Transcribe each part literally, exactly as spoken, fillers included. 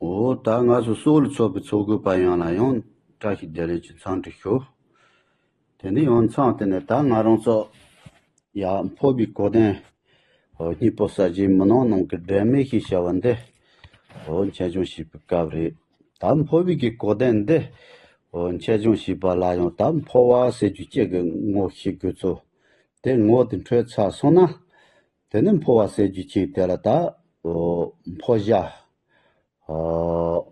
འོ་ད་ང་ཚོ་སྲོག་ལ་ཚོགས་པའི་ཚོགས་དགོས་པ་ཡོངས་ལ་ཡང་བཀྲ་ཤིས་བདེ་ལེགས་ཀྱི་འཚམས་འདྲི་ཞུ། དེ་ནས་ཡང་མཚམས་དེ་ནས་ད་ང་རང་ཚོ་ཡ་འཕོ་བའི་གོ་དོན། འོ་སྙིང་པོ་གསལ་བྱེད་མི་ནང་ནང་གི་སྒྲོན་མེ་ཞེས་བྱ་བ་འདི་འོ་མཁྱེན་སྦྱོང་བྱེད་པའི་སྐབས་རེད། ད་འཕོ་བའི་གི་གོ་དོན་འདི་འོ་མཁྱེན་སྦྱོང་བྱེད་པ་ལ་ཡང་ད་འཕོ་བ་ཟེར་རྒྱུ་གཅིག་གི་ངོ་ཤེས་དགོས་ཚུལ། དེ་ངོ་དེ་འཕྲོད་ཚར་སོང་ན། དེ་ནི་འཕོ་བ་ཟེར་རྒྱུ་ཅིག་དེ་ལ་ད། འོ། འཕོ་བྱ། འོ།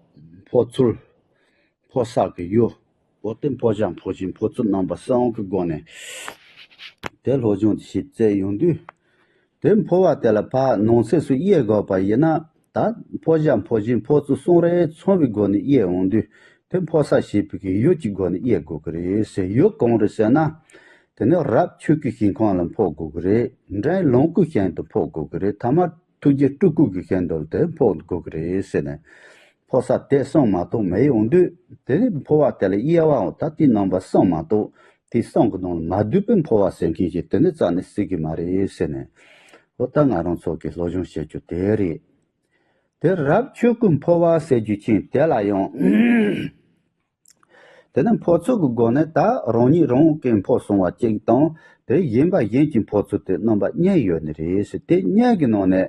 འཕོ་ཚུལ། འཕོ་ས་གི་ཡུལ། འོ་དེ་འཕོ་བྱ་འཕོ་ཆེན་འཕོ་ཚུལ་རྣམ་པ་གསུམ་གི་སྒོ་ནས། དེ་སློབ་སྦྱོང་དེ་ཞིག་བཙལ་ཡོང་དུས། དེ་འཕོ་བ་དེ་ལ་ཕར་ནང་གསེས་སུ་དབྱེ་དགོས་པ་ཡིན་ན། ད་འཕོ་བྱ་འཕོ་ཆེན་འཕོ་ཚུལ་གསུམ་རེ་ཚང་བའི་སྒོ་ནས་དབྱེ་འོང་དུས། དེ་འཕོ་ས་ཞེས་པའི་གི་ཡུལ་གྱི་སྒོ་ནས་དབྱེ་དགོས་ཀྱི་རེད་ཟེར། ཡུལ་གང་རེད་ཟེར་ན། དེ་ནི་རབ་ཆོས་སྐུའི་ཞིང་ཁམས་ལ་འཕོ་དགོས་ཀྱི་རེད། འབྲིང་ལོངས་སྐུའི་ཞིང་དུ་འཕོ་དགོས་ཀྱི་རེད། ཐ་མ་ཐུགས་རྗེ་སྤྲུལ་སྐུ་གི་ཞིང་དུ་དེ་འཕོ་དགོས་ཀྱི་རེད་ཟེར་ནས། འཕོ་ས་དེ་གསུམ་མ་གཏོགས་མེད་ཡོང་དུས། དེ་ནི་འཕོ་བ་དེ་ལ་དབྱེ་བའང་ད་དེའི་རྣམ་པ་གསུམ་མ་གཏོགས། དེ་གསུམ་གྱི་ནང་ལ་མ་འདུས་པའི་འཕོ་བ་ཟེར་མཁན་ཞིག་དེ་ནི་རྩ་ནས་སྲིད་ཀྱི་མ་རེད་ཟེར་ནས། འོ་ད་ང་རང་ཚོ་གི་སློབ་སྦྱོང་བྱེད་རྒྱུ་དེ་རེད། དེ་རབ་ཆོས་སྐུ་འཕོ་བ་ཟེར་རྒྱུ་ཅན་དེ་ལ་ཡང་། དེ་ནི་འཕོ་ཚུལ་གྱི་སྒོ་ནས་ད་རང་ཉིད་རང་གིས་འཕོ་སོང་བ་གཅིག་དང་། དེ་གཞན་པ་གཞན་གྱིས་འཕོ་ཚུལ་དེ་རྣམ་པ་གཉིས་ཡོད་ནི་རེད་ཟེར། དེ་གཉིས་ཀྱི་ནང་ནས་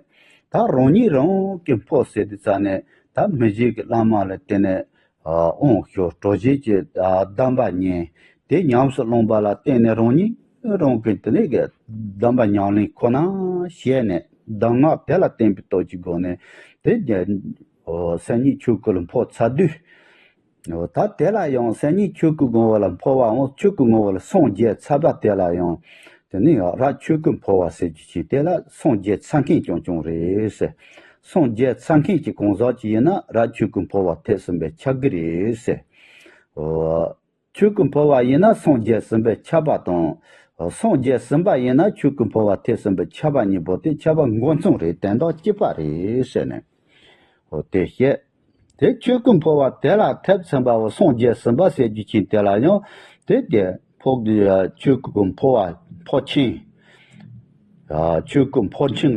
ད་རང་ཉིད་རང་གིས་འཕོ་ཟེར་དུས་ཙ་ནས། ད་མི་གཞན་གྱི་བླ་མ་ལ་བརྟེན་ནས་དབང་ཞུ། གྲོགས་གཞན་གྱི་གདམས་པ་ཉན། དེ་ཉམས་སུ་བླངས་པ་ལ་བརྟེན་ནས་རང་ཉིད་རང་གིས་དེ་ནས་གདམས་པ་ཉམས་ལེན་ཁོ་ན་བྱས་ནས། གདམས་ངག་དེ་ལ་བརྟེན་པའི་སྟོབས་ཀྱི་སྒོ་ནས་དེ། སེམས་ཉིད་ཆོས་སྐུ་ལ་འཕོ་ཚར་དུས། ད་དེ་ལ་ཡང་སེམས་ཉིད་ཆོས་སྐུ་ངོ་བོ་ལ་འཕོ་བའམ། ཆོས་སྐུ་ངོ་བོ་ལ་སངས་རྒྱས་ཚར་བ་དེ་ལ་ཡང་། དེ་ནི་རབ་ཆོས་སྐུ་འཕོ་བ་ཟེར་རྒྱུ་ཅིག་དེ་ལ་སངས་རྒྱས་ཚར་མཁན་རྐྱང་རྐྱང་རེད་ཟེར། སངས་རྒྱས་ཚར་མཁན་གྱི་གང་ཟག་ཅིག་ཡིན་ན་རབ་ཆོས་སྐུ་འཕོ་བ་ཐེག་གསུམ་པས་ཁྱབ་ཀྱི་རེད་ཟེར། འོ། ཆོས་སྐུ་འཕོ་བ་ཡིན་ན་སངས་རྒྱས་གསུམ་པས་ཁྱབ་པ་དང་། སངས་རྒྱས་གསུམ་པ་ཡིན་ན་ཆོས་སྐུ་འཕོ་བ་ཐེག་གསུམ་པས་ཁྱབ་པ་གཉིས་པོ་དེ་ཁྱབ་པ་མགོ་མཚུངས་རེད། དོན་དག་གཅིག་པ་རེད་ཟེར་ནས། འོ་དེ་བཤད། དེ་ཆོས་སྐུ་འཕོ་བ་དེ་ལ་ཐེག་ཚུན་པའོ། སངས་རྒྱས་གསུམ་པ་ཟེར་རྒྱུ་ཅན་དེ་ལ་ཡང་། དེ་དེ་འཕོ་ཆོས་སྐུ་འཕོ་བ་འཕོ་ཆེན། ཆོས་སྐུ་འཕོ་ཆེན།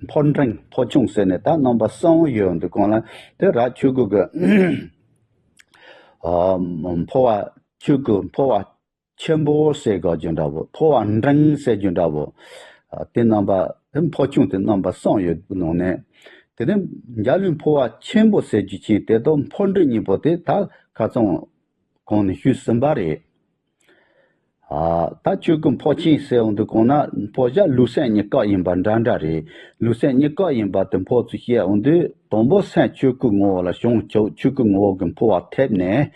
འཕོ་འབྲིང་འཕོ་ཆུང་ཟེར་ནས་ད་རྣམ་པ་གསུམ་ཡོད་འདུག་གོང་ལ། དེ་རབ་ཆོས་སྐུ་གི་འཕོ་བ། ཆོས་སྐུ་འཕོ་བ་ཆེན་པོ་ཟེར་དགོས་རྒྱུ་འདྲ་བོ། འཕོ་བ་འབྲིང་ཟེར་རྒྱུ་འདྲ་བོ། དེ་རྣམ་པ་དེ་འཕོ་ཆུང་དེ་རྣམ་པ་གསུམ་ཡོད་ནང་ནས། དེ་ནས་འཇའ་ལུས་འཕོ་བ་ཆེན་པོ་ཟེར་རྒྱུ་ཅན་དེ་དང་འཕོ་འབྲིང་གཉིས་པོ་དེ་ད་ཁ་སང་གོང་ནས་ཞུས་ཟིན་པ་རེད། ཨ། ད་ཆོས་སྐུ་འཕོ་ཆེན་ཟེར་འོང་དུས་གོང་ན་འཕོ་བྱ་ལུས་སེམས་གཉིས་ཀ་ཡིན་པ་འདྲ་འདྲ་རེད། ལུས་སེམས་གཉིས་ཀ་ཡིན་པ་དེ་འཕོ་ཚུལ་བཤད་འོང་དུས། དང་པོ་སེམས་ཆོས་སྐུ་ངོ་བོ་ལ་བྱང་ཆུབ་ཆོས་སྐུ་ངོ་བོ་གི་འཕོ་བ་ཐེབས་ནས།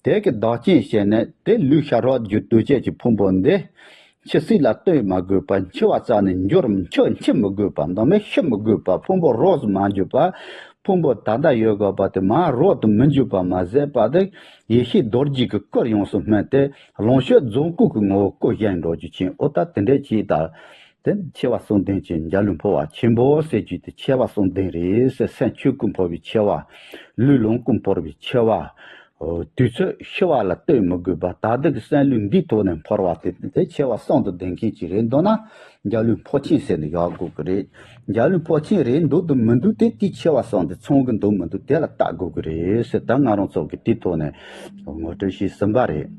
དེ་གི་བདག་རྐྱེན་བྱས་ནས་དེ་ལུས་ཤ་རོགས་རྒྱུ་འདུ་བྱེད་ཀྱི་ཕུང་པོ་འདི། འཆི་སྲིད་ལ་ལྟོས་མ་དགོས་པར་འཆི་བ་རྩ་ནས་འགྱུར། འཆི་འཆི་མི་དགོས་པ། མདོ་མེད་ཤི་མི་དགོས་པ། ཕུང་པོ་རོགས་སུ་མ་འགྱུར་བ། ཕུང་པོ་ད་ལྟ་ཡོད་དགོས་པ་དེ་མ་རོགས་སུ་མི་འགྱུར་བ་མ་ཟད་པ་དེ། ཡེ་ཤེས་རྡོ་རྗེ་གི་སྐུར་ཡོངས་སུ་སྨིན་ཏེ། ལོངས་སྤྱོད་རྫོགས་སྐུ་གི་ངོ་བོ་སྐུ་བཞེངས་འགྲོ་རྒྱུ་ཅན། འོ་ད་དེ་འདྲས་ཅིག་ད། དེ་ཆེ་བ་གསུམ་ལྡན་གྱི་འཇའ་ལུས་འཕོ་བ་ཆེན་པོ་ཟེར་རྒྱུ་དེ་ཆེ་བ་གསུམ་ལྡན་རེད་ཟེར། སེམས་ཆོས་སྐུ་འཕོ་བའི་ཆེ་བ། ལུས་ལོངས་སྐུ་འཕོ་བའི་ཆེ་བ། དུས་ཚོད་ཤི་བ་ལ་ལྟོས་མི་དགོས་པ། ད་ལྟ་གི་སེམས་ལུས་འདིའི་ཐོག་ནས་འཕོ་བ་དེ། དེ་ཆེ་བ་གསུམ་དུ་ལྡན་མཁན་ཅིག་རེད་འདུག་ན། འཇའ་ལུས་འཕོ་ཆེན་ཟེར་ནས་ཡག་དགོས་ཀྱི་རེད། འཇའ་ལུས་འཕོ་ཆེན་རེད་འདུག་འདུག་མི་འདུག་དེ་དེའི་ཆེ་བ་གསུམ་དེ་ཚང་གི་འདུག་མི་འདུག་དེ་ལ་བལྟ་དགོས་ཀྱི་རེད་ཟེར། ད་ང་རང་ཚོ་གི་དེའི་ཐོག་ནས་ངོ་སྤྲོད་ཞིག་ཟིན་པ་རེད།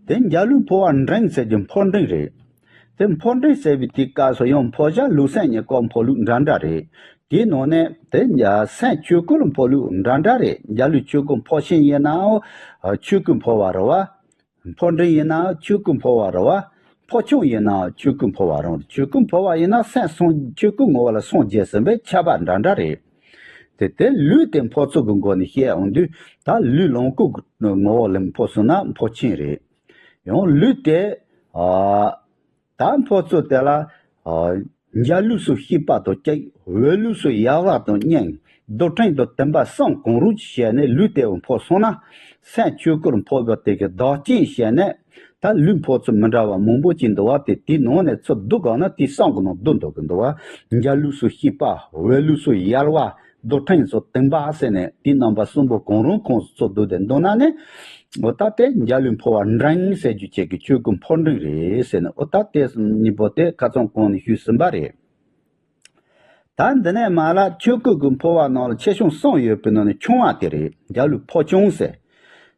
དེ་འཇའ་ལུས་འཕོ་བ་འབྲིང་ཟེར་རྒྱུ་འཕོ་འབྲིང་རེད། དེ་འཕོ་འབྲིང་ཟེར་བའི་དེའི་སྐབས་སུ་ཡང་འཕོ་བྱ་ལུས་སེམས་གཉིས་ཀ་འཕོ་ལུགས་འདྲ་འདྲ་རེད། དེའི་ནང་ནས་དེ་སེམས་ཆོས་སྐུ་ལ་འཕོ་ལུགས་འདྲ་འདྲ་རེད། འཇའ་ལུས་ཆོས་སྐུ་འཕོ་ཆེན་ཡིན་ནའང་ཆོས་སྐུ་འཕོ་བ་རེད་བ། འཕོ་འབྲིང་ཡིན་ནའང་ཆོས་སྐུ་འཕོ་བ་རེད་བ། འཕོ་ཆུང་ཡིན་ནའང་ཆོས་སྐུ་འཕོ་བ་རེད། ཆོས་སྐུ་འཕོ་བ་ཡིན་ན་སེམས་སངས་ཆོས་སྐུ་ངོ་བོ་ལ་སངས་རྒྱས་ཟིན་པས་ཁྱབ་པ་འདྲ་འདྲ་རེད། དེ་དེ་ལུས་དེ་འཕོ་ཚུལ་གྱི་སྒོ་ནས་བཤད་འོང་དུས། ད་ལུས་ལོངས་སྐུ་གི་ངོ་བོ་ལ་འཕོ་སོང་ན་འཕོ་ཆེན་རེད། ཡང་ལུས་དེ། ཨ། ད་འཕོ་ཚུལ་དེ་ལ། ཨ། འཇའ་ལུས་སུ་སྐྱེས་པ་དང་གཅིག་འོད་ལུས་སུ་ཡལ་བ་དང་སྙིང་། རྡུལ་ཕྲན་དང་བུམ་པ་གསུམ་གང་རུང་བྱས་ནས་ལུས་དེ་འཕོ་སོང་ན། སེམས་ཆོས་སྐུར་འཕོ་བ་དེ་གི་བདག་རྐྱེན་བྱས་ནས། ད་ལུས་འཕོ་ཚུལ་མི་འདྲ་བ་མང་པོ་ཅིག་འདུག་བ། དེ་དེའི་ནང་ནས་ཚུར་བསྡུ་དགོས་ན་དེ་གསུམ་གྱི་ནང་བསྡུ་འདུག་གི་འདུག་བ། འཇའ་ལུས་སུ་སྐྱེས་པ། འོད་ལུས་སུ་ཡལ་བ། རྡུལ་ཕྲན་སོགས་བུམ་པ་ཟེར་ནས་དེའི་རྣམ་པ་གསུམ་པོ་གང་རུང་གང་སུ་ཚུར་བསྡུ་སྟེ་འདོན་ན་ནི། འོ་ད་དེ་འཇའ་ལུས་འཕོ་བ་འབྲིང་ཟེར་རྒྱུ་བཅས་ཀྱི་ཆོས་སྐུ་འཕོ་འབྲིང་རེད་ཟེར་ནས། འོ་ད་དེ་གཉིས་པོ་དེ་ཁ་སང་གོང་ནས་ཞུས་ཟིན་པ་རེད། ད་འདི་ནས་མར་ལ་ཆོས་སྐུ་གི་འཕོ་བ་ནང་ལ་ཆེ་ཆུང་གསུམ་ཡོད་པའི་ནང་ནས་ཆུང་བ་དེ་རེད། འཇའ་ལུས་འཕོ་ཆུང་ཟེར།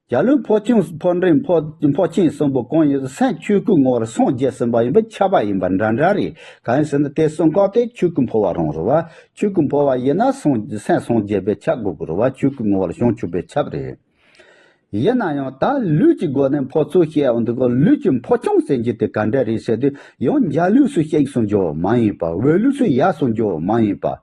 འཇའ་ལུས་འཕོ་ཆུང་འཕོ་འདྲེན་འཕོ་འཕོ་ཆེན་གསུམ་པོ་གང་ཡིན་ཟེར། སེམས་ཆོས་སྐུའི་ངོ་བོར་སངས་རྒྱས་ཟིན་པ་ཡིན་པས་ཁྱབ་པ་ཡིན་པ་འདྲ་འདྲ་རེད། གང་ཡིན་ཟེར་ན་དེ་གསུམ་ཀ་དེ་ཆོས་སྐུ་འཕོ་བ་རང་རེད་བ། ཆོས་སྐུ་འཕོ་བ་ཡིན་ན་སངས་སེམས་སངས་རྒྱས་པས་ཁྱབ་དགོས་ཀྱི་རེད་བ། ཆོས་སྐུའི་ངོ་བོར་བྱང་ཆུབ་པས་ཁྱབ་རེད། ཡིན་ན་ཡང་ད་ལུས་ཀྱི་སྒོ་ནས་འཕོ་ཚུལ་བཤད་འོང་དུས་སྐབས་ལུས་ཀྱི་འཕོ་ཆུང་ཟེར་རྒྱུ་དེ་ག་འདྲ་རེད་ཟེར་དུས། ཡང་འཇའ་ལུས་སུ་གཤེགས་སུ་འགྱུར་བ་མ་ཡིན་པ། འོད་ལུས་སུ་ཡལ་སུ་འགྱུར་བ་མ་ཡིན་པ།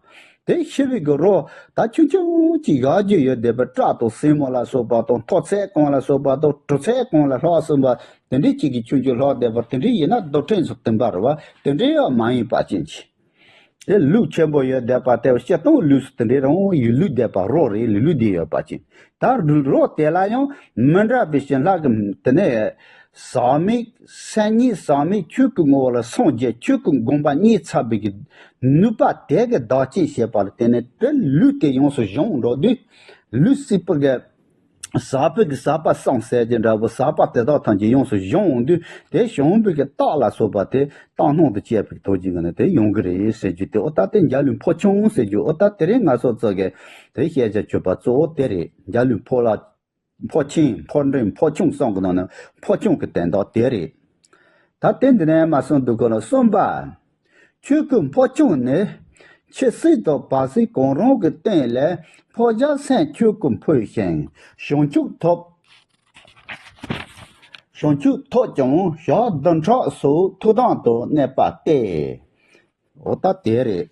དེ་ཤི་བའི་གི་རོ་ད་ཆུང་ཆུང་ཅིག་བཞག་རྒྱུ་ཡོད་བསྡད་པ། སྐྲ་དང་སེན་མོ་ལ་སོགས་པ་དང་མཐོ་ཚད་གང་ལ་སོགས་པ་དང་གྲུ་ཚད་གང་ལ་ལྷག་ཟིན་པ། དེ་འདྲའི་ཅིག་གི་ཆུང་ཆུང་ལྷག་བསྡད་པ་དེ་འདྲའི་ཡིན་ན་རྡུལ་ཕྲན་སོགས་བཏུམ་པ་རེད་བ། དེ་འདྲའི་ཡང་མ་ཡིན་པ་ཅན་གྱི། དེ་ལུས་ཆེན་པོ་ཡོད་བསྡད་པ་དེ་སྤྱིར་བཏང་ལུས་སུ་དེ་འདྲའི་རང་ཡུལ་ལུས་བསྡད་པ་རོ་རེད། ལུས་ལུས་བསྡད་ཡོད་པ་ཅན། ད་རོ་དེ་ལ་ཡང་མི་འདྲ་བའི་བྱིན་རླབས་ཀྱི་དེ་ནས་ཟག་མེད་སེམས་ཉིད་ཟག་མེད་ཆོས་ཀྱི་ངོ་བོ་ལ་སངས་རྒྱས་ཆོས་ཀྱི་དགོངས་པ་རྙེད་ཚར་བའི་གི་ནུས་པ་དེ་གི་བདག་རྐྱེན་བྱེད་པ་ལ་བརྟེན་ནས་དེ་ལུས་དེ་ཡོངས་སུ་སྦྱོང་འགྲོ་དུས། ལུས་སྲིད་པ་གི་ཟག་པའི་གི་ཟག་པ་སངས་ཟེར་གྱི་འདྲ་པོ། ཟག་པ་དེ་དག་ཐམས་ཅད་ཡོངས་སུ་སྦྱོང་འོང་དུས། དེ་སྦྱོང་བའི་གི་རྟགས་ལ་སོགས་པ་དེ་རྟགས་སྣང་དུ་བཅས་པའི་ཐོག་གི་ངང་ནས་དེ་ཡོང་གི་རེད་ཟེར་རྒྱུ་དེ། འོ་ད་དེ་འཇའ་ལུས་འཕོ་ཆུང་ཟེར་རྒྱུ། འོ་ད་དེ་རིང་ང་ཚོ་ཚོ་གི་དེ་བཤད་བྱ་ཆོས་པ་གཙོ་བོ་དེ་རེད། འཇའ་ལུས་འཕོ་ལ་འཕོ་ཆེན་འཕོ་འདྲེན་འཕོ་ཆུང་གསུམ་གི་ནང་ནས་འཕོ་ཆུང་གི་དོན་དག་དེ་རེད། ད་དེ་འདི་ནས་མར་སོང་དུས་སྐབས་ལ་གསུམ་པ། ཆོས་སྐུ་འཕོ་ཆུང་ནི། འཆི་སྲིད་དང་བར་སྲིད་གང་རུང་གི་སྟེང་ལས་འཕོ་བྱ་སེམས་ཆོས་སྐུ་འཕོས་ཤིང་བྱང་ཆུབ་ཐོབ། བྱང་ཆུབ་ཐོབ་ཀྱང་ཞག་བདུན་ཕྲག་སོགས་ཐུགས་དམ་དུ་གནས་པ་སྟེ། འོ་ད་དེ་རེད།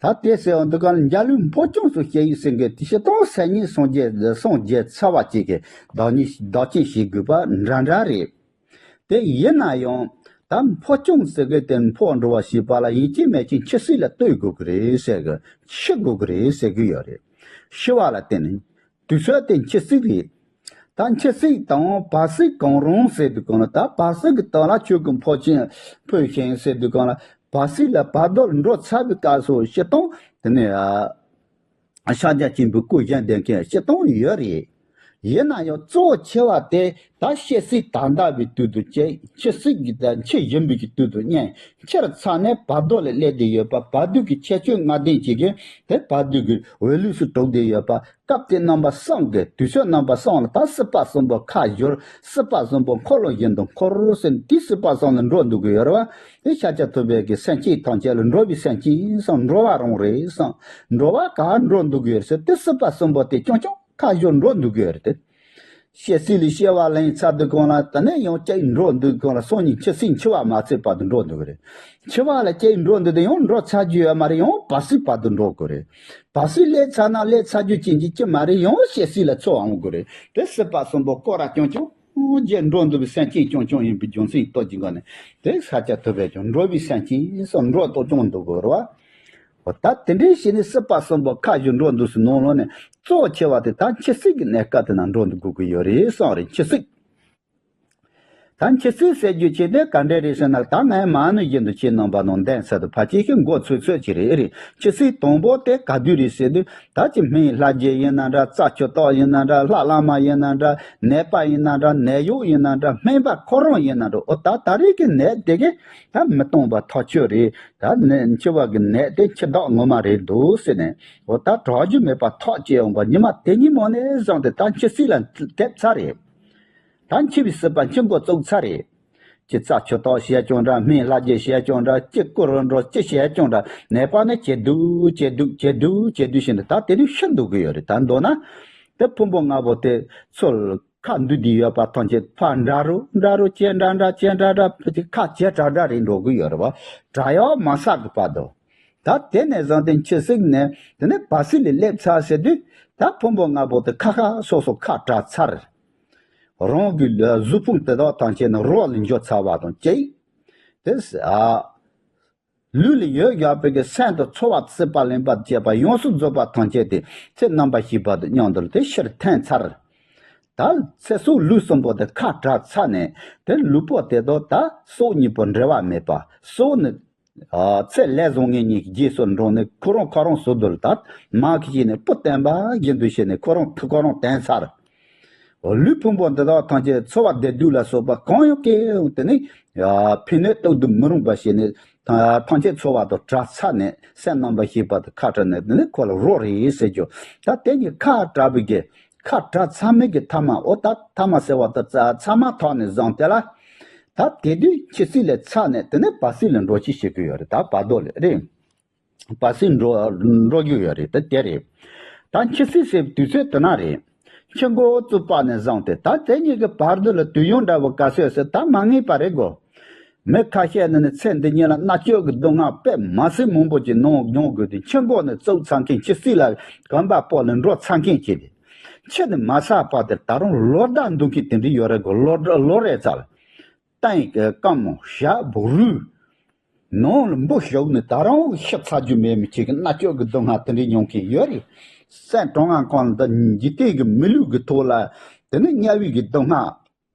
ད་དེ་ཟེར་བ་འདི་ག་ལ་འཇའ་ལུས་འཕོ་ཆུང་སུ་སྐྱེ་ཡི་ཟེར་མཁན་དེ་སྤྱིར་བཏང་སེམས་ཉིད་སངས་རྒྱས་སངས་རྒྱས་ཚར་བ་ཅིག་གི་བདག་ཉིད་བདག་རྐྱེན་བྱེད་དགོས་པ་འདྲ་འདྲ་རེད། དེ་ཡིན་ན་ཡང་ད་འཕོ་ཆུང་ཟེར་མཁན་དེ་འཕོ་འགྲོ་བ་ཞེས་པ་ལ་ཡིན་གཅིག་མིན་གཅིག་འཆི་སྲིད་ལ་ལྟོས་དགོས་ཀྱི་རེད་ཟེར་གི། འཆི་དགོས་ཀྱི་རེད་ཟེར་གི་ཡོད་རེད། ཤི་བ་ལ་བརྟེན་ནས་དུས་ཚོད་དེ་འཆི་སྲིད་རེད། ད་འཆི་སྲིད་དང་བར་སྲིད་གང་རུང་ཟེར་དུས་གང་ལ། ད་བར་སྲིད་ཀྱི་སྟེང་ལ་ཆོས་སྐུ་འཕོ་ཆེན་འཕོས་ཤིང་ཟེར་དུས་གང་ལ། བར་སྲིད་ལ་བར་དོ་ལ་འགྲོ་ཚར་བའི་སྐབས་སུ་སྤྱིར་བཏང་དེ་ནས་ཨ། ཕྱག་རྒྱ་ཆེན་པོའི་སྐུ་བཞེངས་བསྡད་མཁན་སྤྱིར་བཏང་ཡོད་རེད། ཡིན་ན་ཡང་གཙོ་བོ་ཆེ་བ་དེ་ད་འཆི་སྲིད་ད་ལྟ་བའི་དུས་སུ་སྐྱེ། འཆི་སྲིད་ཀྱི་ད་འཆི་བཞིན་པའི་གི་དུས་སུ་གཉེན། འཆི་རུ་ཚར་ནས་བར་དོ་ལ་སླེབས་བསྡད་ཡོད་པ། བར་དོ་གི་ཁྱད་ཆོས་ལྔ་ལྡན་ཅིག་གིས་དེ་བར་དོ་གི་འོད་ལུས་སུ་གྲུབ་བསྡད་ཡོད་པ། སྐབས་དེ་རྣམ་པ་གསུམ་གྱི་དུས་ཚོད་རྣམ་པ་གསུམ་ལ་ད་སྲིད་པ་གསུམ་པོ་ཁ་བཞུར། སྲིད་པ་གསུམ་པོ་འཁོར་ལོ་བཞིན་དུ་འཁོར་ཟེར། དེ་སྲིད་པ་གསུམ་ལ་འགྲོ་འདུག་གི་ཡོད་རེད་བ། དེ་ཤཱཀྱ་ཐུབ་པའི་གི་སེམས་ཅན་ཐམས་ཅད་ལ་འགྲོ་བའི་སེམས་ཅན་གསུམ་འགྲོ་བ་རང་རེད་གསུངས། འགྲོ་བ་ག་འགྲོ་འདུག་གི་ཡོད་ཟེར། དེ་སྲིད་པ་གསུམ་པོ་དེ་རྐྱང་རྐྱང་ཁ་བཞུར་འགྲོ་འདུག་གི་ཡོད་རེད་དེ། སྐྱེ་སྲིད་ལས་སྐྱེ་བ་ལེན་ཚར་དུས་གང་ལ་དེ་ནས་ཡང་སྐྱེ་འགྲོ་འདུག་གང་ལ་སང་ཉིན་འཆི་སྲིད་འཆི་བ་མ་ཚར་བར་དུ་འགྲོ་འདུག་གི་རེད། འཆི་བ་ལ་སྐྱེ་འགྲོ་འདུག་དེ་ཡང་འགྲོ་ཚར་རྒྱུ་ཡོད་མ་རེད། ཡང་བར་སྲིད་བར་དུ་འགྲོ་དགོས་རེད། བར་སྲིད་སླེབས་ཚར་ན་སླེབས་ཚར་རྒྱུ་ཅན་གྱི་ཅི་མ་རེད། ཡང་སྐྱེ་སྲིད་ལ་འཚོ་བ་འོང་དགོས་རེད། དེ་སྲིད་པ་གསུམ་པོ་སྐོར་ར་རྐྱང་རྐྱང་རྗེས་འགྲོ་འདུག་པའི་སེམས་ཅན་རྐྱང་རྐྱང་ཡིན་པའི་རྒྱུ་མཚན་ཡིན་ཐོག་ཅིག་ག་ནས་དེ་ཤཱཀྱ་ཐུབ་པས་ཀྱང་འགྲོ་བའི་སེམས་ཅན་སོགས་འགྲོ་ལྟོ་ཅུང་འདུག་དགོས་རེད་བ། འོ་ད་དེ་འདྲའི་ཞིག་ནི་སྲིད་པ་གསུམ་པོ་ཁ་བཞུར་འགྲོ་འདུག་སུ་ནང་ལོགས་ནས་གཙོ་ཆེ་བ་དེ་ད་འཆི་སྲིད་ཀྱི་གནས་སྐབས་དེ་ན་འགྲོ་འདུག་དགོས་ཀྱི་ཡོད་རེད་གསུངས་རེད། འཆི་སྲིད། ད་འཆི་སྲིད་ཟེར་རྒྱུ་ཆེ་དེ་ག་འདྲ་རེད་ཟེར་ན། ད་ངས་མ་ནུ་བཞིན་དུ་ཁྱེད་རྣམ་པ་ནང་གདན་ས་དུ་ཕ་ཆེ་ཤི་མགོ་ཚོད་ཚོད་ཅིག་རེད་རེད། འཆི་སྲིད་དང་པོ་དེ་ག་དུས་རེད་ཟེར་དུས། ད་ཅི་སྨན་ལྷ་རྗེ་ཡིན་ན་འདྲ། རྩྭ་ཆུ་སྟག་ཡིན་ན་འདྲ། ལྷ་བླ་མ་ཡིན་ན་འདྲ། ནད་པ་ཡིན་ན་འདྲ། ནད་གཡོག་ཡིན་ན་འདྲ། སྨན་པ་ཁོ་རང་ཡིན་ན་འདྲ། འོ་ད་ད་རེས་ཀྱི་ནད་དེ་གི་ད་མི་གཏོང་བ་ཐག་ཆོད་རེད། ད་ནད་འཆི་བ་གི་ནད་དེ་འཆི་བདག་ངོ་མ་རེད་འདུག་ཟེར་ནས། འོ་ད་དྲག་རྒྱུ་མེད་པ་ཐག་བཅད་འོང་བ་ཉི་མ་དེ་ཉིན་མོ་ནས་བཟུང་སྟེ་ད་འཆི་སྲིད་ལ་དེབ་ཚར་རེད། ད་འཆི་བའི་སྲིད་པ་འཆི་འགོ་བཙུགས་ཚར་རེད། ཅི་རྩྭ་ཆུ་སྟག་བྱས་ཀྱང་འདྲ། སྨན་ལྷ་རྗེ་བྱས་ཀྱང་འདྲ། ཅི་ཀུ་རུ་འགྲོ་ཅི་བྱས་ཀྱང་འདྲ། ནད་པ་ནི་ཇེ་སྡུག་ཇེ་སྡུག་ཇེ་སྡུག་ཇེ་སྡུག་ཕྱིན་ཏེ་ད་དེ་ནི་ཤི་འདུག་གི་ཡོད་རེད། ད་མདོར་ན་དེ་ཕུང་པོ་ལྔ་པོ་དེ་ཚུར་ཁ་འདུས་ཏེ་ཡོད་པ་ཐམས་ཅད་ཕར་འདྲ་རུ་འདྲ་རུ་ཇེ་འདྲ་འདྲ་ཇེ་འདྲ་འདྲ་ཕུ་ཏེ་ཁ་ཇེ་དྲག་དྲག་རེད་འགྲོ་གི་ཡོད་རེད་བ། དྲག་ཡག་མ་བསགས་གི་བར་དུ། ད་དེ་ནས་བཟུང་སྟེ་འཆི་སྲིད་ནས་དེ་ནས་བར་སྲིད་ལ་སླེབས་ཚར་ཟེར་དུས། ད་ཕུང་པོ་ལྔ་པོ་དེ་ཁ་ཁ་སོ་སོ་ཁ་བྲལ་ཚར། རང་གི་གཟུགས་ཕུང་དེ་དག་ཐམས་ཅད་ནི་རོ་ལ་འགྱུར་ཚར་བ་དང་གཅིག་དེ་ཨ། ལུས་ལ་ཡོད་བཞག་པའི་གི་སེམས་དང་ཚོར་བ་སྲིད་པ་ལེན་པ་བཅས་པ་ཡོངས་སུ་རྫོགས་པ་ཐམས་ཅད་དེ་ཚེ་རྣམ་པ་བཞི་པ་དང་མཉམ་དུ་དེ་ཕྱིར་འཐེན་ཚར། ད་ཚེ་སྲོག་ལུས་གསུམ་པོ་དེ་ཁ་བྲལ་ཚར་ནས་དེ་ལུས་པོ་དེ་དང་ད་སྲོག་གཉིས་པོ་འབྲལ་བ་མེད་པ། སྲོག་ནི་ཨ་ཚེ་ལས་བཟང་ངན་གཉིས་ཀྱི་རྗེས་སུ་འབྲངས་ནས་ཁོ་རང་ཁོ་རང་སོ་སྡུག་ལ་ད་མ་གི་བྱས་ནས་བུ་བསྟན་པ་བཞིན་དུ་བྱས་ནས་ཁོ་རང་ཐུགས་ཁོ་རང་བསྟན་ཚར། ལུས་ཕུང་པོ་འདི་དག་ཐམས་ཅད་ཚོར་བ་བདེ་སྡུག་ལ་སོགས་པ་གང་ཡང་སྐྱེ་ཡང་དེ་ནི་ཕན་གནོད་དོགས་སྡུག་མི་རུང་བ་བྱས་ནས་ ཐམས་ཅད་ཚོར་བ་དང་བྲལ་ཚར་ནས་སེམས་རྣམ་པར་ཤེས་པ་དང་ཁ་བྲལ་ནས་དེ་ནི་ཁོ་ལ་རོ་རེད་ཟེར་རྒྱུ། ད་དེ་གཉིས་ཁ་བྲལ་བའི་གི་ཁ་བྲལ་ཚར་མེད་ཀྱི་ཐ་མ། འོ་ད་ཐ་མ་ཟེར་བ་ད་ཚ་ཚ་མ་ཐག་ནས་བཟུང་སྟེ་ལ། ད་དེ་དུས་འཆི་སྲིད་ལས་ཚར་ནས་དེ་ནས་བར་སྲིད་ལ་འགྲོ་ཅི་བྱེད་ཀྱི་ཡོད་རེད། ད་བར་དོ་ལ་རེད། བར་སྲིད་འགྲོ་འགྲོ་རྒྱུ་ཡོད་རེད། ད་དེ་རེད། ད་འཆི་སྲིད་ཟེར་དུས་ཚོད་དེ་ན་རེད། འཆི་འགོ་བཙུགས་པ་ནས་བཟུང་སྟེ་ད་དེ་གཉིས་ཀྱི་བར་དུ་ལ་དུས་ཡུན་འདྲ་བོ་ག་ཚོད་ཟེར་ད་མ་ངེས་པ་རེད་གོ། མི་ཁ་ཤས་ནི་ནི་ཚེ་འདི་ཉིད་ལ་མནར་གཅོད་ཀྱི་སྡུག་བསྔལ་དཔེ་མ་སྲིད་མང་པོ་ཅིག་མྱོང་མྱོང་དགོས་ཏེ་འཆི་འགོ་ནས་བཙུགས་ཚར་མཁན། འཆི་སྲིད་ལ་གོམ་པ་སྤོ་ལ་འགྲོ་ཚར་མཁན་ཅིག་རེད། འཆི་ནི་མ་ཚར་བར་དུ་ད་རུང་ལོ་ཟླ་འདུག་མཁན་དེ་འདྲ་ཡོད་རེད་གོ། ལོ་ལོ་རེ་ཚར་ལ་སྟེང་གི་རྐངམ་ཞབས་རུས་ནང་ལ་འབུ་ཞོག་ནས་ད་རུང་ཤི་ཚར་རྒྱུ་མེད་མི་ཅིག་གི་མནར་གཅོད་ཀྱི་སྡུག་བསྔལ་དེ་འདྲ་མྱོང་མཁན་ཡོད་རེད། སེམས་གྲང་ངར་གང་ལ་ད་འཇིག་རྟེན་གྱི་མི་ལུས་ཀྱི་ཐོག་ལ་དེ་ནི་དམྱལ་བའི་གི་སྡུག་བསྔལ།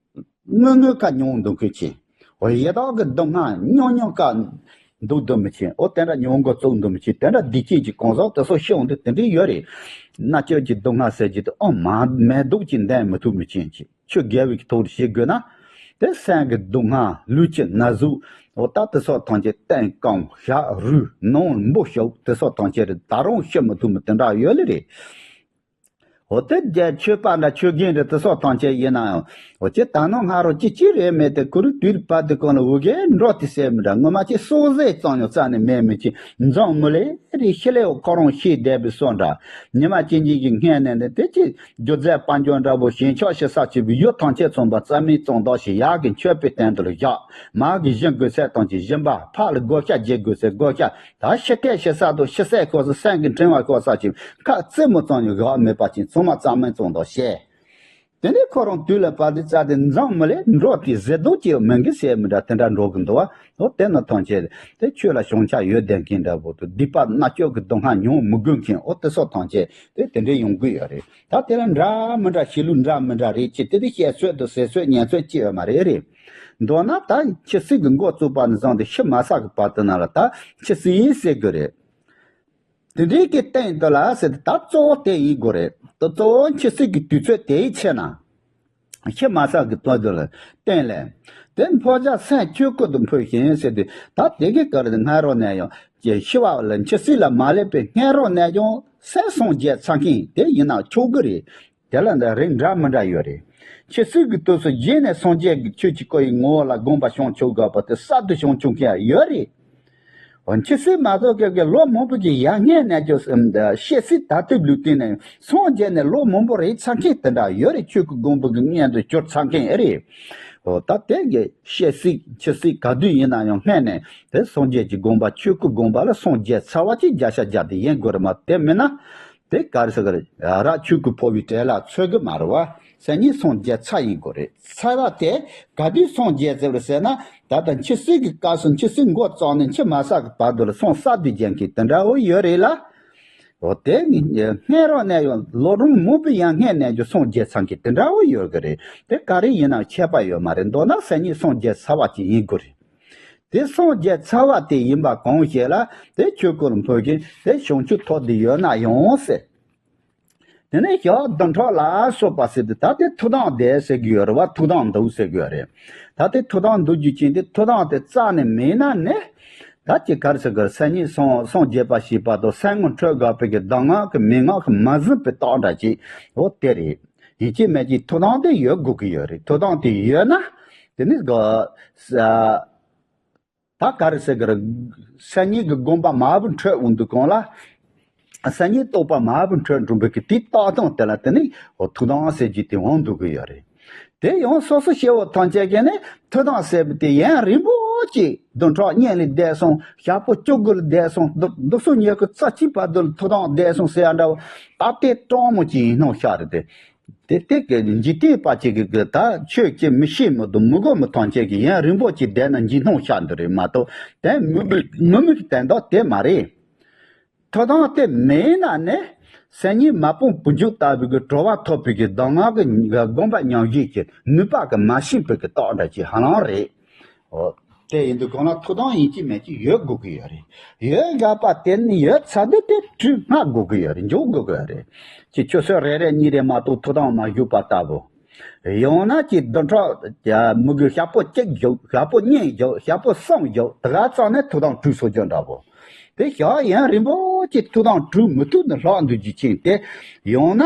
དངོས་དངོས་ཀ་མྱོང་འདུག་མཁན་ཅིག་འོ་ཡི་དྭགས་ཀྱི་སྡུག་བསྔལ་མྱོང་མྱོང་ཀ་འདུག་འདུག་མི་ཅིག་འོ་དེ་འདྲ་མྱོང་འགོ་བཙུགས་འདུག་མི་ཅིག་དེ་འདྲ་བདེ་སྐྱིད་ཀྱི་གང་ཟག་དེ་ཚོ་ཤི་འོང་དུས་དེ་འདྲ་ཡོད་རེད། མནར་གཅོད་ཀྱི་སྡུག་བསྔལ་ཟེར་གྱི་འདུག་ཨོ་མ་མེད་མདོག་ཅིག་འདོན་མི་ཐུབ་མི་ཅིག་ཆོས་དགེ་བའི་ཐོག་ཏུ་བྱེད་དགོས་ན། དེ་སེམས་ཀྱི་སྡུག་བསྔལ་ལུས་ཀྱི་ན་ཟུག་འོ་ད་དེ་ཚོ་ཐམས་ཅད་སྟེང་རྐང་ཞབས་རུས་ནང་འབུ་ཞོག་དེ་ཚོ་ཐམས་ཅད་རེད། ད་རུང་ཤི་མི་ཐུབ་མི་དེ་འདྲ་ཡོད་ལེ་རེད། འོ་དེ་རྒྱལ་ཆོས་པ་འདྲ་ཆོས་རྒན་རེད། དེ་ཚོ་ཐམས་ཅད་ཡིན་ན་ཡང་འོ་ཅི་ད་ནང་སྔ་རོ་ཅི་ཅི་རེད་མེད་དེ་ཁུ་རུ་དུས་བར་དུ་གང་ལ་འུ་གའི་འགྲོ་དེ་ཟེར་མི་འདྲ། ངོ་མ་ཅི་སོག་ཟས་གཙང་ཉོ་རྩ་ནས་མེད་མི་ཅི་འཛོམས་མི་ལེ་རེ་ཤི་ལེའོ་ཁོ་རང་ཤི་བསྡད་པའི་སོ་འདྲ། ཉི་མ་གཅིག་གཉིས་ཀྱི་སྔན་ནས་ནི་དེ་ཅི་རྒྱུ་རྫས་དཔལ་འབྱོར་འདྲ་པོ་ཞེན་ཆགས་ཞེ་ས་བྱེད་པའི་ཡུལ་ཐམས་ཅད་ཚང་པ་རྩ་མེད་གཙང་དག་ཞིག་ཡག་གི་མཆོད་པའི་སྟེང་དུ་ལ་བཞག་མ་གི་སྦྱིན་དགོས་ཚད་ཐམས་ཅད་སྦྱིན་པ། ཕ་ལ་བགོ་བཤའ་རྒྱག་དགོས་ཚད་བགོ་བཤའ། ད་ཤི་སྐད་ཤི་ས་དང་ཤི་སའི་སྐབས་སུ་སེམས་ཀྱི་དྲན་པ་ཤོར་ས་ཅིག་ཁ་རྩེ་མོ་ཙམ་ཡང་བཞག་མེད་པ་ཅིག་ཚང་མ་རྩ་མེད་གཙང་དག་བྱས། དེ་ནས་ཁོ་རང་དུས་ལ་བབ་སྟེ་རྩ་དེ་འཛོམས་མི་ལེ་འགྲོ་དེ་ཟེར་མདོག་ཅིག་མི་འགི་ཟེར་མི་འདྲ་དེ་འདྲ་འགྲོ་གི་འདུག་བ། འོ་དེ་ན་ཐམས་ཅད་དེ་ཆོས་ལ་བྱང་ཆ་ཡོད་བསྡད་མཁན་འདྲ་པོ་དང་སྡིག་པ་མནར་གཅོད་ཀྱི་སྡུག་བསྔལ་མྱོང་མི་དགོས་མཁན་འོ་དེ་ཚོ་ཐམས་ཅད་དེ་དེ་འདྲ་ཡོང་གི་ཡོད་རེད། ད་དེ་ལ་འདྲ་མི་འདྲ་བྱེད་ལུགས་འདྲ་མི་འདྲ་རེད་ཅེས་དེ་དེ་བཤད་ཚོད་དང་ཟེར་ཚོད་ཉན་ཚོད་ཅི་ཡོད་མ་རེད་རེད། མདོར་ན་ད་འཆི་སྲིད་ཀྱི་འགོ་བཙུགས་པ་ནས་བཟུང་སྟེ་ཤི་མ་ཚར་གི་བར་དུ་ན་ལ་ད་འཆི་སྲིད་ཟེར་གི་རེད། དེ་འདྲའི་གི་སྟེང་དུ་ལ་ཟེར་ཏེ་ད་གཙོ་བོ་དེ་ཡིན་དགོས་རེད། ད་གཙོ་བོ་འཆི་སྲིད་ཀྱི་དུས་ཚོད་དེའི་ཚེ་ན་ཤི་མ་ཚར་གི་བར་དུ་ལ་སྟེང་ལས་དེ་འཕོ་བྱ་སེམས་ཆོས་སྐུ་དུ་འཕོས་ཤིང་ཟེར་ཏེ་ད་དེ་གི་ག་རེ་སྔ་རོལ་ནས་ཡང་ཀྱི་ཤི་བ་ལ་འཆི་སྲིད་ལ་མ་སླེབས་པའི་སྔ་རོལ་ནས་ཀྱང་སེམས་སངས་རྒྱས་ཚར་མཁན་དེ་ཡིན་ན་ཆོག་གི་རེད། དེ་ལ་འདི་རིགས་འདྲ་མི་འདྲ་ཡོད་རེད། འཆི་སྲིད་ཀྱི་དུས་སུ་རྗེས་ནས་སངས་རྒྱས་ཀྱི་ཆོས་ཀྱི་སྐུ་ཡི་ངོ་བོ་ལ་དགོངས་པ་བཞེས་ཆོག་དགོས་པ་དེ་གསར་དུ་བྱུང་བྱུང་མཁན་ཡོད་རེད། འོ་འཆི་སྲིད་མ་ཐོབ་སྐབས་ཀྱི་ལོ་མང་པོ་ཀྱི་ཡར་སྔོན་ནས་ཀྱང་ཤེས་སྲིད་ད་ལྟའི་ལུས་རྟེན་ནས་སངས་རྒྱས་ནས་ལོ་མང་པོ་རེད་ཚར་མཁན་དེ་འདྲ་ཡོད་རེད། ཆོས་ཀྱི་དགོངས་པ་གི་སྔོན་དུ་གྱུར་ཚར་མཁན་ཨེ་རེད། འོ་ད་དེ་གི་ཤེས་སྲིད་འཆི་སྲིད་ག་དུས་ཡིན་ན་ཡང་སྔོན་ནས་དེ་སངས་རྒྱས་ཀྱི་དགོངས་པ་ཆོས་ཀྱི་དགོངས་པ་ལ་སངས་རྒྱས་ཚར་བ་ཅིག་བརྒྱ་ཆ་བརྒྱ་དེ་ཡིན་དགོས་རེད་མ། དེ་མིན་ན། དེ་ག་རེ་ཟེར་གི་རེད། ར་ཆོས་ཀྱི་འཕོ་བའི་གྲལ་ལ་ཚུད་གི་མ་རེད་བ། སང་ཉིན་སངས་རྒྱས་ཚར་ཡིན་དགོས་རེད། ཚར་བ་དེ་ག་དུས་སངས་རྒྱས་ཟེར་བ་ཟེར་ན་ད་ལྟ་འཆི་སྲིད་ཀྱི་སྐབས་སུ་འཆི་སྲིད་འགོ་བརྩམས་ནས་འཆི་མ་ཚར་གི་བར་དུ་ལ་སངས་གསར་དུ་རྒྱས་མཁན་དེ་འདྲ་བོ་ཡོད་རེད་ལ། འོ་དེ་སྔོན་རོལ་ནས་ཡང་ལོ་གྲངས་མང་པོའི་ཡར་སྔོན་ནས་ཀྱང་སངས་རྒྱས་ཚར་མཁན་དེ་འདྲ་བོ་ཡོད་གི་རེད། དེ་ག་རེ་ཡིན་ནའང་ཁྱད་པར་ཡོད་མ་རེད། མདོར་ན་སང་ཉིན་སངས་རྒྱས་ཚར་བ་ཅིག་ཡིན་དགོས་རེད། དེ་སངས་རྒྱས་ཚར་བ་དེ་ཡིན་པ་གང་ཞིག་ལ་དེ་ཆོས་སྐུ་ལ་འཕོས་ཀྱིན་དེ་བྱང་ཆུབ་ཐོབ་བསྡད་ཡོད་ན་ཡང་ཟེར། དེ་ནས་ཞག་བདུན་ཕྲག་ལ་སོགས་པ་ཟེར་དུས་ད་དེ་ཐུགས་དམ་བསྡད་ཟེར་གྱི་ཡོད་རེད་བ། ཐུགས་དམ་འདུག་ཟེར་གྱི་ཡོད་རེད། ད་དེ་ཐུགས་དམ་འདུག་རྒྱུ་ཅན་དེ་ཐུགས་དམ་དེ་རྩ་ནས་མེད་ན་ནི། ད་ཅི་ག་རེ་ཟེར་གི་རེད། སང་ཉིན་སངས་སངས་རྒྱས་པ་ཞེས་པ་དང་སེམས་ངོ་འཕྲོད་དགོས་པའི་གི་གདམས་ངག་གི་མན་ངག་གི་མ་ཟིན་པའི་རྟགས་འདྲ་ཅིག་འོ་དེ་རེད། ཡིན་གཅིག་མིན་གཅིག་ཐུགས་དམ་དེ་ཡོད་དགོས་ཀྱི་ཡོད་རེད། ཐུགས་དམ་དེ་ཡོད་ན། དེ་ནི་ག་ས་ད་ག་རེ་ཟེར་གི་རེད། སང་ཉིན་གྱི་དགོངས་པ་མ་བུ་འཕྲོད་འོང་དུས་གང་ལ། སང་ཉིན་རྟོགས་པ་མ་བུ་འཕྲོད་འགྲོ་བའི་གི་དེའི་རྟགས་དང་དེ་ལ་དེ་ནི་འོ་ཐུགས་དམ་ཟེར་རྒྱུ་དེ་འོང་འདུག་གི་ཡོད་རེད། དེ་ཡང་སོ་སོ་སྐྱེ་བོ་ཐམས་ཅད་ཀྱིས་ནི་ཐུགས་དམ་ཟེར་བ་དེ་ཡུན་རིང་པོ་ཅིག་བདུན་ཕྲག་གཉིས་ལ་བསྡད་སོང་། ཞག་པོ་བཅུ་དགུ་ལ་བསྡད་སོང་། བདུག་བདུག་སོ་ཉི་ཤུ་རྩ་གཅིག་བར་དུ་ལ་ཐུགས་དམ་བསྡད་སོང་ཟེར་ཡ་འདྲ་བོ། ད་དེ་སྤྲང་མོ་ཅིག་ཡིན་སྣང་ཤར་རེད་དེ། དེ་དེ་གི་འཇིག་རྟེན་པ་ཅིག་གི་གི་ད་ཆོས་ཀྱི་མི་ཤེས་མི་འདུག་མི་གོ་མི་ཐམས་ཅད་ཀྱིས་ཡུན་རིང་པོ་ཅིག་བསྡད་ན་འཇིགས་སྣང་ཤར་འདི་རེད་མ་གཏོགས། དེ་མི་མི་མི་གི་དན་རྟགས་དེ་མ་རེད། ཐུགས་དམ་དེ་མེད་ན་ནི། སང་ཉིན་མ་སྤངས་བུ་འཇུག་ལྟ་བུའི་གི་གྲོལ་བ་ཐོབ་པའི་གི་གདམས་ངག་གི་དགོངས་པ་ཉམས་བཞེས་ཀྱི་ནུས་པ་གི་མ་ཤེས་པའི་གི་རྟགས་འདྲ་ཅིག་ཧ་ལམ་རེད། འོ། དེ་ཡིན་དུས་གང་ལ་ཐུགས་དམ་ཡིན་གཅིག་མིན་གཅིག་ཡོད་དགོས་ཀྱི་ཡོད་རེད། ཡོད་དགོས་པ་དེ་ནི་ཡོད་ཚར་དུས་དེ་དྲི་སྔ་དགོས་ཀྱི་ཡོད་རེད། འཇོག་དགོས་ཀྱི་ཡོད་རེད། ཅིག་ཆུ་ཚོད་རེ་རེ་གཉིས་རེ་མ་གཏོགས་ཐུགས་དམ་མ་བཞུགས་པ་ལྟ་བུ། ཡང་ན་ཀྱི་བདུན་ཕྲག་མི་དགོས་ཞག་པོ་གཅིག་བཞུགས། ཞག་པོ་གཉིས་བཞུགས། ཞག་པོ་གསུམ་བཞུགས། དེ་ག་ཙམ་ནས་ཐོབ་ཐང་གྲོལ་སོང་རྒྱུ་འདྲ་པོ། དེ་ཞག་ཡུན་རིང་པོ་ཅིག་ཐོབ་ཐང་གྲོལ་མི་ཐུབ་ནས་ལྷག་འདུག་རྒྱུ་ཅན་དེ། ཡང་ན།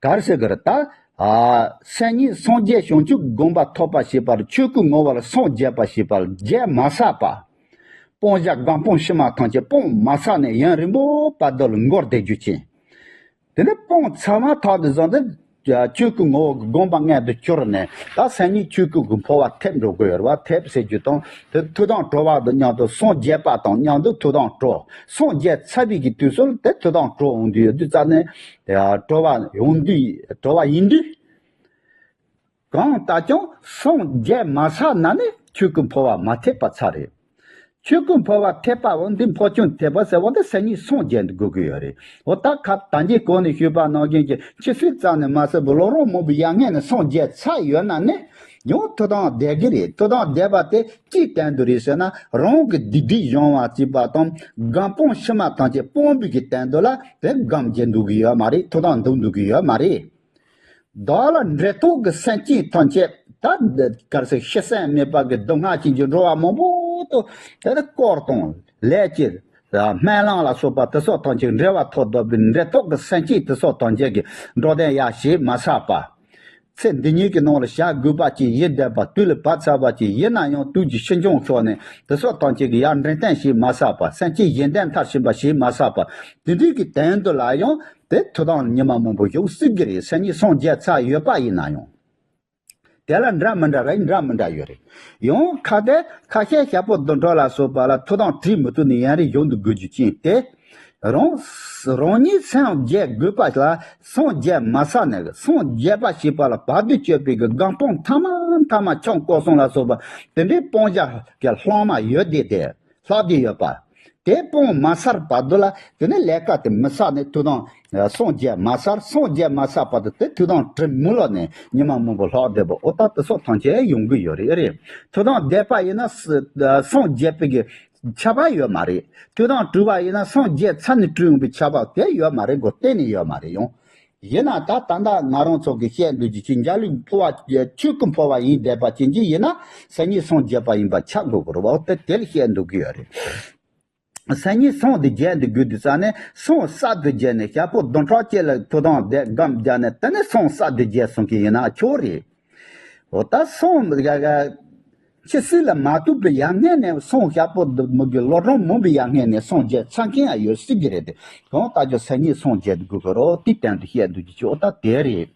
ག་རེ་ཟེར་གི་རེད་ད། ཨ། སེམས་ཉིད་སངས་རྒྱས་བྱང་ཆུབ་དགོངས་པ་ཐོབ་པ་ཞེས་པ་ལ། ཆོས་སྐུ་ངོ་བོ་ལ་སངས་རྒྱས་པ་ཞེས་པ་ལ་རྒྱས་མ་ཚར་བར། སྤང་བྱ་སྒོམ་སྤང་ཕྱི་མ་ཐམས་ཅད་སྤོང་མ་ཚར་ནས་ཡུན་རིང་པོ་བར་དོ་ལ་འགོར་བསྡད་རྒྱུ་ཅན། དེ་ནས་སྤོང་ཚར་མ་ཐག་ཏུ་བཟུང་སྟེ། ཆོས་སྐུ་ངོ་བོ་གི་དགོངས་པ་མངོན་དུ་གྱུར་ནས། ད་སེམས་ཉིད་ཆོས་སྐུ་གི་འཕོ་བ་ཐེབས་འགྲོ་དགོས་ཡོད་རེད་བ། ཐེབས་ཟེར་རྒྱུ་དང་། དེ་ཐོབ་ཐང་གྲོལ་བ་དང་མཉམ་དུ་སངས་རྒྱས་པ་དང་མཉམ་དུ་ཐོབ་ཐང་གྲོལ། སངས་རྒྱས་ཚར་བའི་གི་དུས་སུ་དེ་ཐོབ་ཐང་གྲོལ་འོང་དུས་ཡོད་དུས་ཙམ་ནས། གྲོལ་བ་ཡོང་དུས། གྲོལ་བ་ཡིན་དུས། གང་ལྟར་ཀྱང་སངས་རྒྱས་མ་ཚར་ན་ནི་ཆོས་སྐུ་འཕོ་བ་མ་ཐེབས་པ་ཚར་རེད། ཆོས་སྐུ་འཕོ་བ་ཐེབས་པ་འོ་འདི་འཕོ་སྐྱོན་ཐེབས་པ་ཟེར་བ་དེ་སེམས་ཉིད་སངས་རྒྱས་འདི་དགོས་ཀྱི་ཡོད་རེད། འོ་ད་ཁ་ད་གིན་གོང་ནས་ཞུས་པ་ནང་བཞིན་གྱི་ཕྱི་སྲིད་ཙམ་ནས་མ་ཟད་པར་བློ་རང་རྨོངས་པའི་ཡ་ངན་ནས་སངས་རྒྱས་ཚར་ཡོད་ན་ནི། ཡང་ཐོབ་ཐང་བསྡད་ཀྱི་རེད། ཐོབ་ཐང་བསྡད་པ་དེ་ཅིའི་སྟེང་དུ་རེད་ཟེར་ན། རང་གི་སྡིག་སྒྲིབ་སྦྱོང་བ་བྱས་པ་དང་སྒོམ་སྤང་ཕྱི་མ་ཐམས་ཅད་སྤོང་བའི་གི་སྟེང་དུ་ལ་དེ་སྒོམ་རྒྱུ་འདུག་གི་ཡོད་མ་རེད། ཐོབ་ཐང་འདུག་འདུག་གི་ཡོད་མ་རེད། བདག་ལ་འབྲེལ་ཐོགས་ཀྱི་སེམས་ཅན་ཐམས་ཅད་ད་ག་རེ་ཟེར། ཤི་གསོན་མེད་པ་གི་སྡུག་བསྔལ་ཅན་གྱི་འགྲོ་བ་མང་པོ་དང་དེ་ལ་དཀོར་དང་ལས་ཀྱི་སྨོན་ལམ་ལ་སོགས་པ་དེ་སོགས་ཐམས་ཅད་འབྲེལ་བ་ཐོགས་འདོད་པའི་འབྲེལ་ཐོགས་ཀྱི་སེམས་ཅན་དེ་སོགས་ཐམས་ཅད་ཀྱི་འགྲོ་དོན་ཡར་བྱེད་མ་ཚར་བར། ཚེ་འདི་ཉིད་ཀྱི་ནང་ལ་བྱ་དགོས་པ་ཅིག་ཡིན་བསྡད་པ། དུས་ལ་བབ་ཚར་བ་ཅིག་ཡིན་ན་ཡང་དུས་ཀྱི་ཕྱིས་འབྱུང་ཤོར་ནས་དེ་སོགས་ཐམས་ཅད་ཀྱི་ཡར་འབྲིང་བསྟན་བྱེད་མ་ཚར་བར། སེམས་ཅན་གཞན་དོན་མཐར་ཕྱིན་པ་བྱེད་མ་ཚར་བར། དེ་འདྲའི་གི་དོན་དུ་ལ་ཡང་དེ་ཐོབ་ཐང་ཉི་མ་མང་པོ་ཞིག་སྲིད་ཀྱི་རེད། སེམས་ཉིད་སངས་རྒྱས་ཚར་ཡོད་པ་ཡིན་ན་ཡང་། དེ་ལ་འདྲ་མི་འདྲ་རེད། འདྲ་མི་འདྲ་ཡོད་རེད། ཡང་ཁ་དེ་ཁ་ཤས་ཞག་པོ་བདུན་ཕྲག་ལ་སོགས་པ་ལ་ཐོབ་ཐང་དྲིས་མི་ཐུབ་ནས་ཡུན་རིང་བཞུགས་འདུག་དགོས་རྒྱུ་ཅན་དེ། རང་རང་ཉིད་སངས་རྒྱས་དགོས་པ་ལ་སངས་རྒྱས་མ་ཚར་ནས། སངས་རྒྱས་པ་ཞེས་པ་ལ་བར་དུ་གཅོད་པའི་གི་སྒོམ་སྤང་ཐ་མ་ཐ་མ་ཆོས་སྐོར་གསུམ་ལ་སོགས་པ་དེ་འདྲའི་སྤང་བྱ་གི་ལྷག་མ་ཡོད་དེ་དེ། ལྷག་བསྡད་ཡོད་པ། དེ་སྤོང་མ་ཚར་བར་དུ་ལ་དེ་ནི་ལས་ཀ་དེ་མི་ཚར་ནས་ཐོབ་ཐང་སངས་རྒྱས་མ་ཚར། སངས་རྒྱས་མ་ཚར་བར་དུ་དེ་ཐོབ་ཐང་དྲི་མི་ལོག་ནས་ཉི་མ་མང་པོ་ལྷག་བསྡད་པ། འོ་ད་དེ་སོགས་ཐམས་ཅད་ཡོང་གི་ཡོད་རེད། རེད། ཐོབ་ཐང་བསྡད་པ་ཡིན་ན་སངས་རྒྱས་པའི་གི་ཁྱབ་པ་ཡོད་མ་རེད། ཐོབ་ཐང་གྲོལ་བ་ཡིན་ན་སངས་རྒྱས་ཚར་ནས་གྲོལ་ཡོང་པའི་ཁྱབ་པ་དེ་ཡོད་མ་རེད་གོ། གཏན་ནས་ཡོད་མ་རེད་ཡོང་། ཡིན་ན་ད་ད་ལྟ་ང་རང་ཚོ་གི་བཤད་འདོད་ཀྱི་ཅིག་འཇའ་ལུས་འཕོ་བ་ཆོས་སྐུ་འཕོ་བ་ཡིན་བསྡད་པ་ཅན་གྱི་ཡིན་ན་སེམས་ཉིད་སངས་རྒྱས་པ་ཡིན་པ་ཆགས་དགོས་ཀྱི་རེད་བ། འོ་དེ་དེ་ལ་བཤད་འདོད་ཀྱི་ཡོད་རེད། སེམས་ཉིད་སངས་དེ་རྒྱས་འདི་དགོས་དུས་ཙ་ནས་སངས་ས་དེ་རྒྱས་ནས་ཞག་པོ་བདུན་ཕྲག་གཅིག་ལ་ཐོབ་ཐང་དེ་སྒོམ་རྒྱག་ནས་དེ་ནས་སངས་ས་དེ་རྒྱས་སོང་གི་ཡིན་ན་ཆོག་རེད། འོ་ད་སངས་ཕྱི་སྲིད་ལ་མ་ཐུག་པའི་ཡ་ངན་ནས་སངས། ཞག་པོ་འདི་མི་དགོས། ལོ་གྲངས་མང་པོའི་ཡ་ངན་ནས་སངས་རྒྱས་ཚར་མཁན་ཡང་ཡོད་སྲིད་ཀྱི་རེད་དེ། གང་ལྟར་ཀྱང་སེམས་ཉིད་སངས་རྒྱས་དགོས་ཀྱི་རེད། དེའི་སྟེང་དུ་བཤད་འདོད་ཀྱི་ཆོག་ད་དེ་རེད།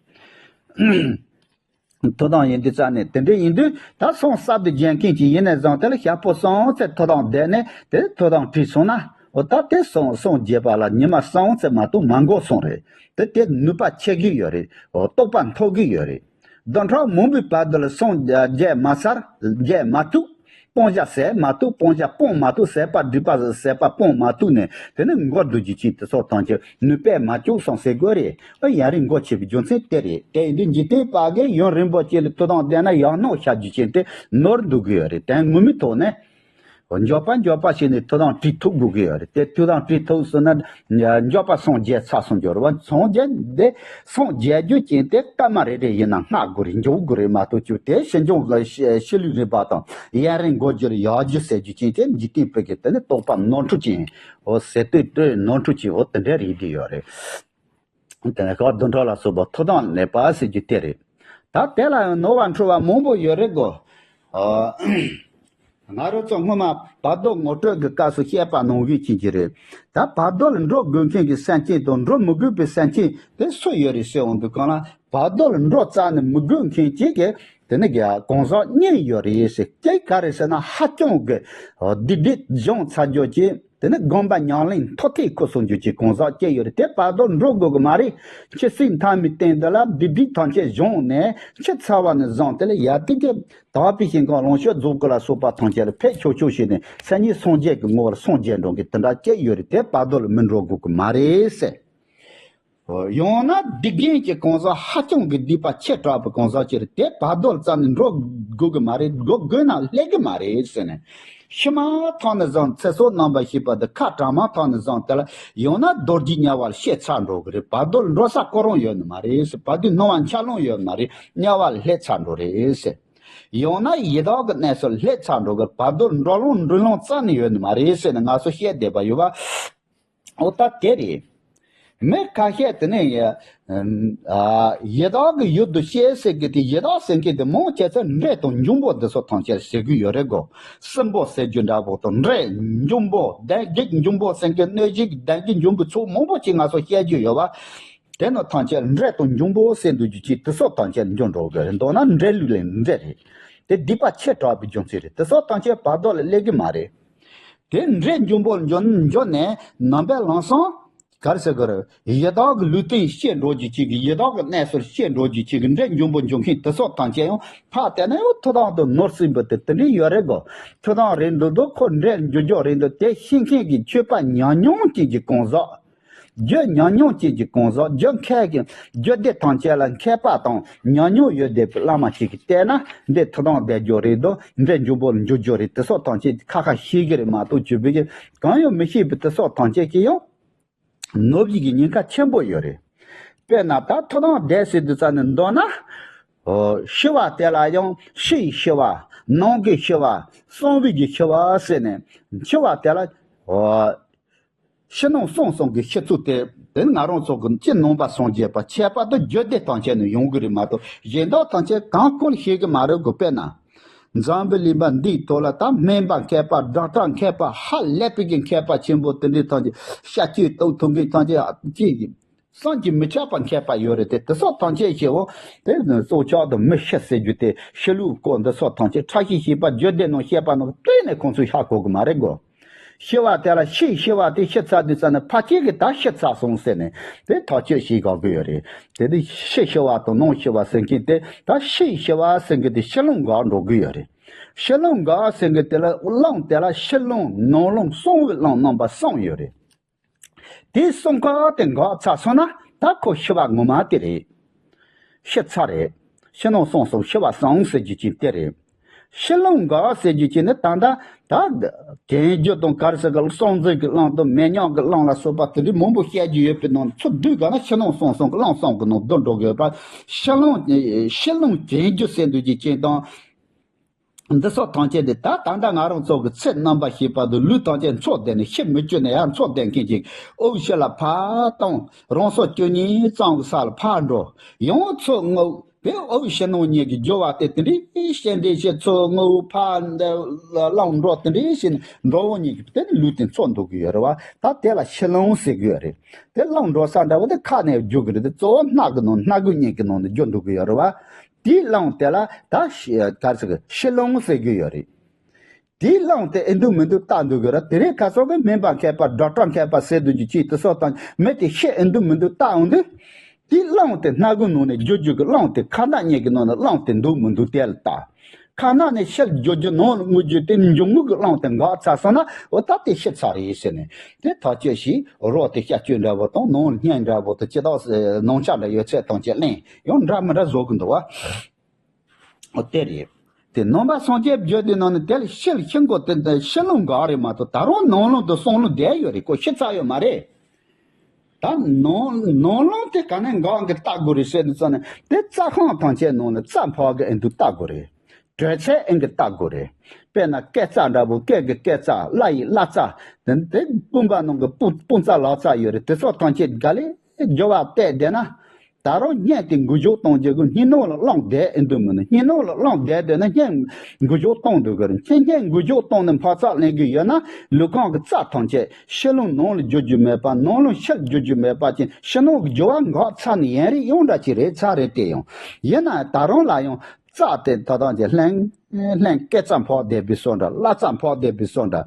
ཐོབ་ཐང་ཡིན་དུས་ཙ་ནས་དེ་འདྲ་ཡིན་དུས་ད་སངས་ས་དེ་རྒྱས་མཁན་ཅིག་ཡིན་ནས་བཟུང་དེ་ལ་ཞག་པོ་གསུམ་ཚེ་ཐོབ་ཐང་བསྡད་ནས་དེ་ཐོབ་ཐང་བྲིས་སོང་ན། འོ་ད་དེ་སངས་སངས་རྒྱས་པ་ལ་ཉི་མ་གསུམ་ཚེ་མ་གཏོགས་མ་འགོར་སོང་རེད། དེ་དེ་ནུས་པ་ཆེ་གི་ཡོད་རེད། འོ་རྟོགས་པ་མཐོ་གི་ཡོད་རེད། བདུན་ཕྲག་མང་པོའི་བར་དུ་ལ་སངས་རྒྱས་མ་ཚར། རྒྱས་མ་ཐུབ། སྤང་བྱ་ཟད་མ་ཐུབ། སྤང་བྱ་སྤོང་མ་ཐུབ། ཟད་པ་སྒྲིབ་པ་ཟད་པ་སྤོང་མ་ཐུབ་ནས་དེ་ནི་འགོར་འདུག་རྒྱུ་ཅན་དེ་སོགས་ཐམས་ཅད་ནུས་པས་མ་བཅུག་སོང་ཟེར་དགོས་རེད། ཨ་ཡུན་རིང་འགོར་ཆེ་བའི་རྒྱུ་མཚན་དེ་རེད། དེ་ཡིན་དུས་འཇིག་རྟེན་པ་གིས་ཡུན་རིང་པོ་ཅིག་ལ་ཐོབ་ཐང་བསྡད་ན་ཡག་ནོ་བྱ་རྒྱུ་ཅན་དེ་ནོར་འདུག་གི་ཡོད་རེད། དོན་ངོ་མའི་ཐོག་ནས། འོ་མགྱོགས་པ་མགྱོགས་པ་བྱས་ནས་ཐོབ་ཐང་བྲིས་ཐུབ་དགོས་ཀྱི་ཡོད་རེད། དེ་ཐོབ་ཐང་བྲིས་ཐུབ་སོང་ན་མགྱོགས་པ་སངས་རྒྱས་ཚར་སོང་རྒྱུ་རེད་བ། སངས་རྒྱས་འདི་སངས་རྒྱས་རྒྱུ་ཅན་དེ་སྐར་མ་རེ་རེ་ཡིན་ན་སྔ་དགོས་རེད། མགྱོགས་དགོས་རེད་མ་གཏོགས་ཅིག་དེ་ཕྱིས་འབྱུང་གི་ཤི་ལུས་རིག་པ་དང་ཡུན་རིང་འགོར་རྒྱུ་རེད། ཡག་རྒྱུ་ཟེར་རྒྱུ་ཅན་དེ་འཇིག་རྟེན་པའི་གི་དེ་ནི་རྟོགས་པ་ནོར་འཁྲུལ་ཅན། འོ་ཟེར་སྡོད་སྡོད་ནོར་འཁྲུལ་ཅན། འོ་དེ་འདྲ་རེད་བསྡད་ཡོད་རེད། དེ་ནས་ཞག་བདུན་ཕྲག་ལ་སོགས་པ་ཐོབ་ཐང་ལེན་པ་ཟེར་རྒྱུ་དེ་རེད། ད་དེ་ལ་ཡང་ནོར་བ་འཁྲུལ་བ་མང་པོ་ཡོད་རེད་གོ། ཨ། ང་རང་ཚོ་སྔོན་མ་བར་དོ་ངོ་སྤྲོད་ཀྱི་སྐབས་སུ་བཤད་པ་ནང་བཞིན་བྱེད་ཀྱི་རེད། ད་བར་དོ་ལ་འགྲོ་དགོས་མཁན་གྱི་སེམས་ཅན་དང་འགྲོ་མི་དགོས་པའི་སེམས་ཅན་དེ་སུ་ཡོད་རེད་ཟེར་འོང་དུས་སྒང་ལ། བར་དོ་ལ་འགྲོ་རྩ་ནས་མི་དགོས་མཁན་གཅིག་གི་དེ་ནི་གང་ཟག་གཉིས་ཡོད་རེད་ཟེར། གཅིག་ག་རེ་ཟེར་ན་ཧ་ཅང་གི་སྡིག་སྒྲིབ་སྦྱངས་ཚར་རྒྱུ་ཅིག་དེ་ནི་སྒོམ་པ་ཉམས་ལེན་མཐོ་ཐལ་ཁུར་སོང་རྒྱུ་ཅིག་གང་ཟག་གཅིག་ཡོད་རེད། དེ་བར་དོ་འགྲོ་དགོས་ཀྱི་མ་རེད། ཆོས་སྲིད་མཐའ་མའི་སྟེང་དུ་ལ་སྡིག་སྒྲིབ་ཐམས་ཅད་སྦྱངས་ནས་ཕྱི་ཚར་བ་ནས་བཟུང་དེ་ལ་ཡར་ཏིག་ཏིག་དག་པའི་ཞིང་ཁམས་ལོངས་སྤྱོད་རྫོགས་སྐུ་ལ་སོགས་པ་ཐམས་ཅད་ལ་ཕེབས་ཆོག་ཆོག་བྱས་ནས་སེམས་ཉིད་སངས་རྒྱས་ཀྱི་ངོ་བོར་སངས་རྒྱས་འགྲོ་མཁན་དེ་འདྲ་གཅིག་ཡོད་རེད། དེ་བར་དོ་ལ་མི་འགྲོ་དགོས་ཀྱི་མ་རེད་ཟེར། ཡང་ན་སྡིག་རྒན་གྱི་གང་ཟག་ཧ་ཅང་གི་སྡིག་པ་ཆེ་དྲགས་པའི་གང་ཟག་ཅིག་རེད། དེ་བར་དོ་ལ་རྩ་ནས་འགྲོ་དགོས་ཀྱི་མ་རེད། འགྲོ་དགོས་ན་སླེབས་ཀྱི་མ་རེད་ཟེར་ནས། ཕྱི་མ་ཐང་ནས་བཟུང་ཚེ་སྲོག་རྣམ་པར་ཤེས་པ་དེ་ཁ་གྲངས་མ་ཐང་ནས་བཟུང་དེ་ལ་ཡང་ན་རྡོ་རྗེ་དམྱལ་བ་ལ་ཤེད་ཚ་འགྲོ་གི་རེད། བར་དོ་ལ་འགྲོ་ས་ཁོ་རང་ཡོད་ནི་མ་རེད་ཟེར། བར་དོའི་སྣང་བ་འཆར་ལོང་ཡོད་ནི་མ་རེད། དམྱལ་བ་ལ་ལྷོད་ཚར་འགྲོ་རེད་ཟེར། ཡང་ན་ཡི་དྭགས་ཀྱི་གནས་སུ་ལྷོད་ཚར་འགྲོ་གི་རེད། བར་དོ་ལ་འགྲོ་ལོང་འགྲོ་ལོང་རྩ་ནས་ཡོད་ནི་མ་རེད་ཟེར་ནས་ང་ཚོ་བཤད་བསྡད་པ་ཡོད་པ། འོ་ད་དེ་རེད། མི་ཁ་ཤས་དེ་ནས་ཡ། ཨ། ཡི་དྭགས་ཀྱི་ཡུལ་དུ་སྐྱེས་ཟེར་གི་དེ། ཡི་དྭགས་ཟེར་མཁན་དེ་མང་ཆེ་ཚོ་འདྲེ་དང་འབྱུང་པོ་འདི་ཚོ་ཐམས་ཅད་ཟེར་གི་ཡོད་རེད་གོ། སྲིན་པོ་ཟེར་རྒྱུ་འདྲ་པོ་དང་འདྲེ། འབྱུང་པོ། གདོན་བགེགས་འབྱུང་པོ་ཟེར་མཁན་གནོད་བྱེད་ཀྱི་གདོན་བགེགས་འབྱུང་པོ་ཚོ་མང་པོ་ཅིག་ང་ཚོ་བཤད་རྒྱུ་ཡོད་པ། དེ་ནི་ཐམས་ཅད་འདྲེ་དང་འབྱུང་པོ་ཟེར་འདུག་རྒྱུ་ཅིག་དེ་ཚོ་ཐམས་ཅད་འབྱུང་འགྲོ་གི་རེད། མདོར་ན་འདྲེ་ལུགས་ལས་འདྲེ་རེད། དེ་སྡིག་པ་ཆེ་དྲགས་པའི་རྒྱུ་མཚན་རེད། དེ་ཚོ་ཐམས་ཅད་བར་དོ་ལ་སླེབས་གི་མ་རེད། དེ་འདྲེ་འབྱུང་པོར་འགྱུར་འགྱུར་ནས་ནང་པའི་ལམ་སང་ག་རེ་ཟེར་དགོས་རེད། ཡི་དྭགས་ཀྱི་ལུས་རྟེན་སྐྱེ་འགྲོ་རྒྱུ་ཅིག་གི། ཡི་དྭགས་ཀྱི་གནས་སུ་སྐྱེ་འགྲོ་རྒྱུ་ཅིག་གི་འདྲེ་འབྱུང་པོ་འབྱུང་མཁན་དེ་ཚོ་ཐམས་ཅད་ཡང་ཕར་བལྟས་ན་ཡང་ཐུབ་ཐང་དུ་ནོར་སྲིད་པ་དེ་དེ་འདྲ་ཡོད་རེད་གོ། ཐུབ་ཐང་རེད་འདུག་འདུག་ཁོ་འདྲེ་འགྱུར་རྒྱུ་རེད་འདུག་དེ་ཤེས་མཁན་གྱི་ཆོས་པ་ཉམས་མྱོང་ཅན་གྱི་གང་ཟག་རྒྱུ་ཉམས་མྱོང་ཅན་གྱི་གང་ཟག་རྒྱུ་མཁས་ཀྱི་རྒྱུ་སྡེ་ཐམས་ཅད་ལ་མཁས་པ་དང་ཉམས་མྱོང་ཡོད་བསྡད་པའི་བླ་མ་ཞིག་གིས་བལྟས་ན། འདི་ཐུབ་ཐང་ལྡན་རྒྱུ་རེད་འདུག་འདྲེ་འབྱུང་པོར་འགྱུར་རྒྱུ་རེད། དེ་སོགས་ཐམས་ཅད་ཁ་ཁ་ཤེས་ཀྱི་རེད་མ་གཏོགས། ཇོ་བོད་ཀྱི་གང་ཡང་མི་ཤེས་པའི་དེ་སོགས་ཐམས་ཅད་ཀྱིས་ཡང་ནོར་བུ་གི་ཉེན་ཁ་ཆེན་པོ་ཡོད་རེད། དཔེར་ན་ད་ཐུབ་ཐང་ལྡན་ཟེར་དུས་ཙམ་ནས་མདོར་ན། ཨོ། ཤི་བ་དེ་ལ་ཡང་ཕྱི་ཡི་ཤི་བ། ནང་གི་ཤི་བ། གསང་བའི་གི་ཤི་བ་ཟེར་ནས། ཤི་བ་དེ་ལ། ཨོ། ཕྱི་ནང་གསང་གསུམ་གྱི་ཤི་ཚུལ་དེ། དེ་ནི་ང་རང་ཚོ་གི་སྤྱིར་ནང་པ་སངས་རྒྱས་པ་ཁྱད་པར་དུ་རྒྱུད་སྡེ་ཐམས་ཅད་ནས་ཡོང་གི་རེད་མ་གཏོགས། གཞན་དག་ཐམས་ཅད་གང་ཁོ་ལ་ཤེས་ཀྱི་མ་རེད་གོ། དཔེར་ན། འཛམ་བུ་གླིང་པ་འདིའི་ཐོག་ལ་ད་སྨན་པ་མཁས་པ། ཌོག་ཊར་མཁས་པ། ཧ་ལས་པའི་གི་མཁས་པ་ཆེན་པོ་དེ་འདྲའི་ཐམས་ཅད། བཤད་རྒྱུད་རྟོགས་ཐུབ་མཁན་ཐམས་ཅད་ཅིག་བསམ་གྱིས་མི་ཁྱབ་པ་མཁས་པ་ཡོད་རེད་དེ། དེ་སོགས་ཐམས་ཅད་ཤེས་འོ། དེ་སྲོག་ཆགས་དང་མི་ཤི་ཟེར་རྒྱུ་དེ། ཤི་ལུགས་སྐོར་འདི་སོགས་ཐམས་ཅད་ཕྲ་ཞིང་ཞིབ་པ་རྒྱུད་སྡེ་ནང་བཤད་པ་ནང་གཏན་ནས་ཁོང་ཚོས་ཧ་གོ་གི་མ་རེད་གོ། ཤི་བ་དེ་ལ་ཕྱི་ཡི་ཤི་བ་དེ་ཤི་ཚར་དུས་ཙམ་ནས་ཕར་ཕྱི་གི་ད་ཤི་ཚར་སོང་ཟེར་ནས་དེ་ཐག་གཅོད་བྱེད་དགོས་ཀྱི་ཡོད་རེད། དེ་དུས་ཕྱི་ཤི་བ་དང་ནང་ཤི་བ་ཟེར་མཁན་དེ། ད་ཕྱི་ཡི་ཤི་བ་ཟེར་མཁན་དེ་ཕྱི་རླུང་འགག་འགྲོ་གི་ཡོད་རེད། ཕྱི་རླུང་འགག་ཟེར་མཁན་དེ་ལ་རླུང་དེ་ལ་ཕྱི་རླུང་ནང་རླུང་གསང་བའི་རླུང་རྣམ་པ་གསུམ་ཡོད་རེད། དེ་གསུམ་ཀ་དེ་འགག་ཚར་སོང་ན་ད་ཁོ་ཤི་བ་ངོ་མ་དེ་རེད། ཤི་ཚར་རེད། ཕྱི་ནང་གསང་གསུམ་ཤི་བ་གསུམ་ཟེར་རྒྱུ་ཅིག་དེ་རེད། ཕྱི་རླུང་འགག་ཟེར་རྒྱུ་ཅིག་ནི་ད་ལྟ་ད་གྱེན་རྒྱུ་དང་ག་རེ་ཟེར་གི། གསང་འཛིན་གྱི་རླུང་དང་མེ་ཉག་གི་རླུང་ལ་སོགས་པ་དེ་འདྲའི་མང་པོ་བཤད་རྒྱུ་ཡོད་པའི་ནང་ཚུར་བསྡུས་ག་ན་ཕྱི་ནང་གསང་གསུམ་གྱི་རླུང་གསུམ་གྱི་ནང་བསྡུ་འགྲོ་གི་ཡོད་པ། ཕྱི་རླུང་ཕྱི་རླུང་གྱེན་རྒྱུ་ཟེར་འདུག་རྒྱུ་ཅིག་དང་། འདི་སོགས་ཐམས་ཅད་དེ་ད་ད་ལྟ་ང་རང་ཚོ་གི་ཚེ་རྣམ་པར་ཤེས་པ་དང་ལུས་ཐམས་ཅད་མཚོ་བསྡད་ནས་ཤི་མི་བཅུག་ནས་ཡར་མཚོ་བསྡད་མཁན་གྱི་དབུགས་ཕྱི་ལ་ཕར་བཏང་། རང་སོར་བཅུ་གཉིས་ཙམ་གྱི་ས་ལ་ཕར་འགྲོ། ཡང་ཚུར་རྔུབ། དེ་དབུགས་ཕྱི་ནང་གཉིས་ཀྱི་རྒྱུ་བ་དེ་དེ་འདྲའི་ཤི་འདྲེ་ཤི་ཚུར་རྔུབ་ཕར་འདི་རླུང་འགྲོ་དེ་འདྲའི་ཤི་ནས་འགྲོ་བོ་གཉིས་ཀྱི་དེ་ལུས་དེ་མཚོ་འདུག་གི་ཡོད་རེད་བ། ད་དེ་ལ་ཕྱི་རླུང་ཟེར་གི་ཡོད་རེད། དེ་རླུང་འགྲོ་ས་འདྲ་བོ་དེ་ཁ་ནས་རྒྱུ་གི་རེད་དེ། གཙོ་བོ་སྣ་གི་ནང་སྣ་དགུ་གཉིས་ཀྱི་ནང་ནས་རྒྱུ་འདུག་གི་ཡོད་རེད་བ། དེའི་རླུང་དེ་ལ་ད་ཤི་ག་རེ་ཟེར་གི་ཕྱི་རླུང་ཟེར་གི་ཡོད་རེད། དེའི་རླུང་དེ་ཨེ་འདུག་མི་འདུག་བལྟ་འདུག་གི་ར། དེ་རིང་ཁ་སང་གི་སྨན་པ་མཁས་པ་ཌོག་ཊར་མཁས་པ་ཟེར་འདུག་རྒྱུ་ཅིག་དེ་སོགས་དང་མི་དེ་ཤི་ཨེ་འདུག་མི་འདུག་བལྟ་འོང་དུས། དེའི་རླུང་དེ་སྣ་དགུ་ནང་ནས་རྒྱུ་རྒྱུ་གི་རླུང་དེ་ཁ་སྣ་གཉིས་ཀྱི་ནང་ནས་རླུང་དེ་འདུག་མི་འདུག་དེ་ལ་བལྟ། ཁ་སྣ་ནས་ཕྱི་ལ་རྒྱུ་རྒྱུ་ནང་ལ་རྔུབ་རྒྱུ་དེ་འབྱུང་རྔུབ་ཀྱི་རླུང་དེ་འགག་ཚར་སོང་ན་འོ་ད་དེ་ཤི་ཚར་རེད་ཟེར་ནས་དེ་ཐག་གཅོད་བྱས། རོ་དེ་བཤལ་སྤྱོད་འདྲ་བོ་དང་ནང་ལ་བརྙན་འདྲ་བོ་དང་ཅི་དག་ནང་ཆ་འདྲ་ཡོད་ཚད་དང་བཅས་ལེན་ཡང་འདྲ་མི་འདྲ་བཟོ་གི་འདུག་བ། ཨོ་དེ་རེད། དེ་ནང་པ་སངས་རྒྱས་བརྗོད་དེ་ནང་ནས་དེ་ལ་ཕྱི་ལ་ཕྱི་མགོ་དེ་འདི་ཕྱི་རླུང་འགག་རེད་མ་གཏོགས་ད་རུང་ནང་རླུང་དང་གསང་རླུང་བསྡད་ཡོད་རེད་ཀོ། ཤི་ཚར་ཡོད་མ་རེད། ད་ནང་ནང་རླུང་དེ་ག་ནས་འགག་གི་བལྟ་དགོས་རེད་ཟེར་ནས་ཙང་ནས་དེ་རྩྭ་ཁང་ཐམས་ཅད་ནང་ལ་རྩྭ་ཕོག་གི་ཨེ་འདུག་བལྟ་དགོས་རེད། དྲོད་ཚད་ཨེ་འདུག་བལྟ་དགོས་རེད། དཔེར་ན་སྐེ་རྩྭ་འདྲ་བོ་སྐེ་གི་སྐེ་རྩྭ་བླ་ཡི་བླ་རྩྭ་དེ་དེ་སྤུན་པ་ནང་གི་སྤུ་སྤུན་རྩྭ་ལག་རྩྭ་ཡོད་རེད། དེ་ཚོ་ཐམས་ཅད་ག་ལེ་རྒྱུ་བ་བལྟས་བསྡད་ན། ད་རུང་བརྙན་དེ་འགུལ་སྐྱོད་གཏོང་རྒྱུ་གི་སྙིང་ནང་ལ་རླུང་བསྡད་ཨེ་འདུག་མིན་ན། སྙིང་ནང་ལ་རླུང་བསྡད་བསྡད་ན་བརྙན་འགུལ་སྐྱོད་གཏོང་འདུག་གི་རེད། ཁྱེད་བརྙན་འགུལ་སྐྱོད་གཏོང་ནས་འཕག་འཚག་ལེན་གི་ཡོད་ན་ལུས་ཁམས་ཀྱི་རྩ་ཐམས་ཅད་ཕྱི་རླུང་ནང་ལ་རྒྱུ་རྒྱུ་མེད་པ། ནང་རླུང་ཕྱིར་རྒྱུ་རྒྱུ་མེད་པ་ཅན་ཕྱི་ནང་གི་རྒྱུ་བ་འགག་ཚར་ནི་ཡན་རེད། ཡོང་འདྲ་ཅིག་རེད་ཚར་རེད། དེ་ཡང་ཡིན་ན་ད་རུང་ལ་ཡང་རྩ་དེ་ད་ཐམས་ཅད་ལྷན་ལྷན་སྐེ་རྩྭ་འཕག་བསྡད་པའི་བཟོ་འདྲ། བླ་རྩྭ་འཕག་བསྡད་པའི་བཟོ་འདྲ།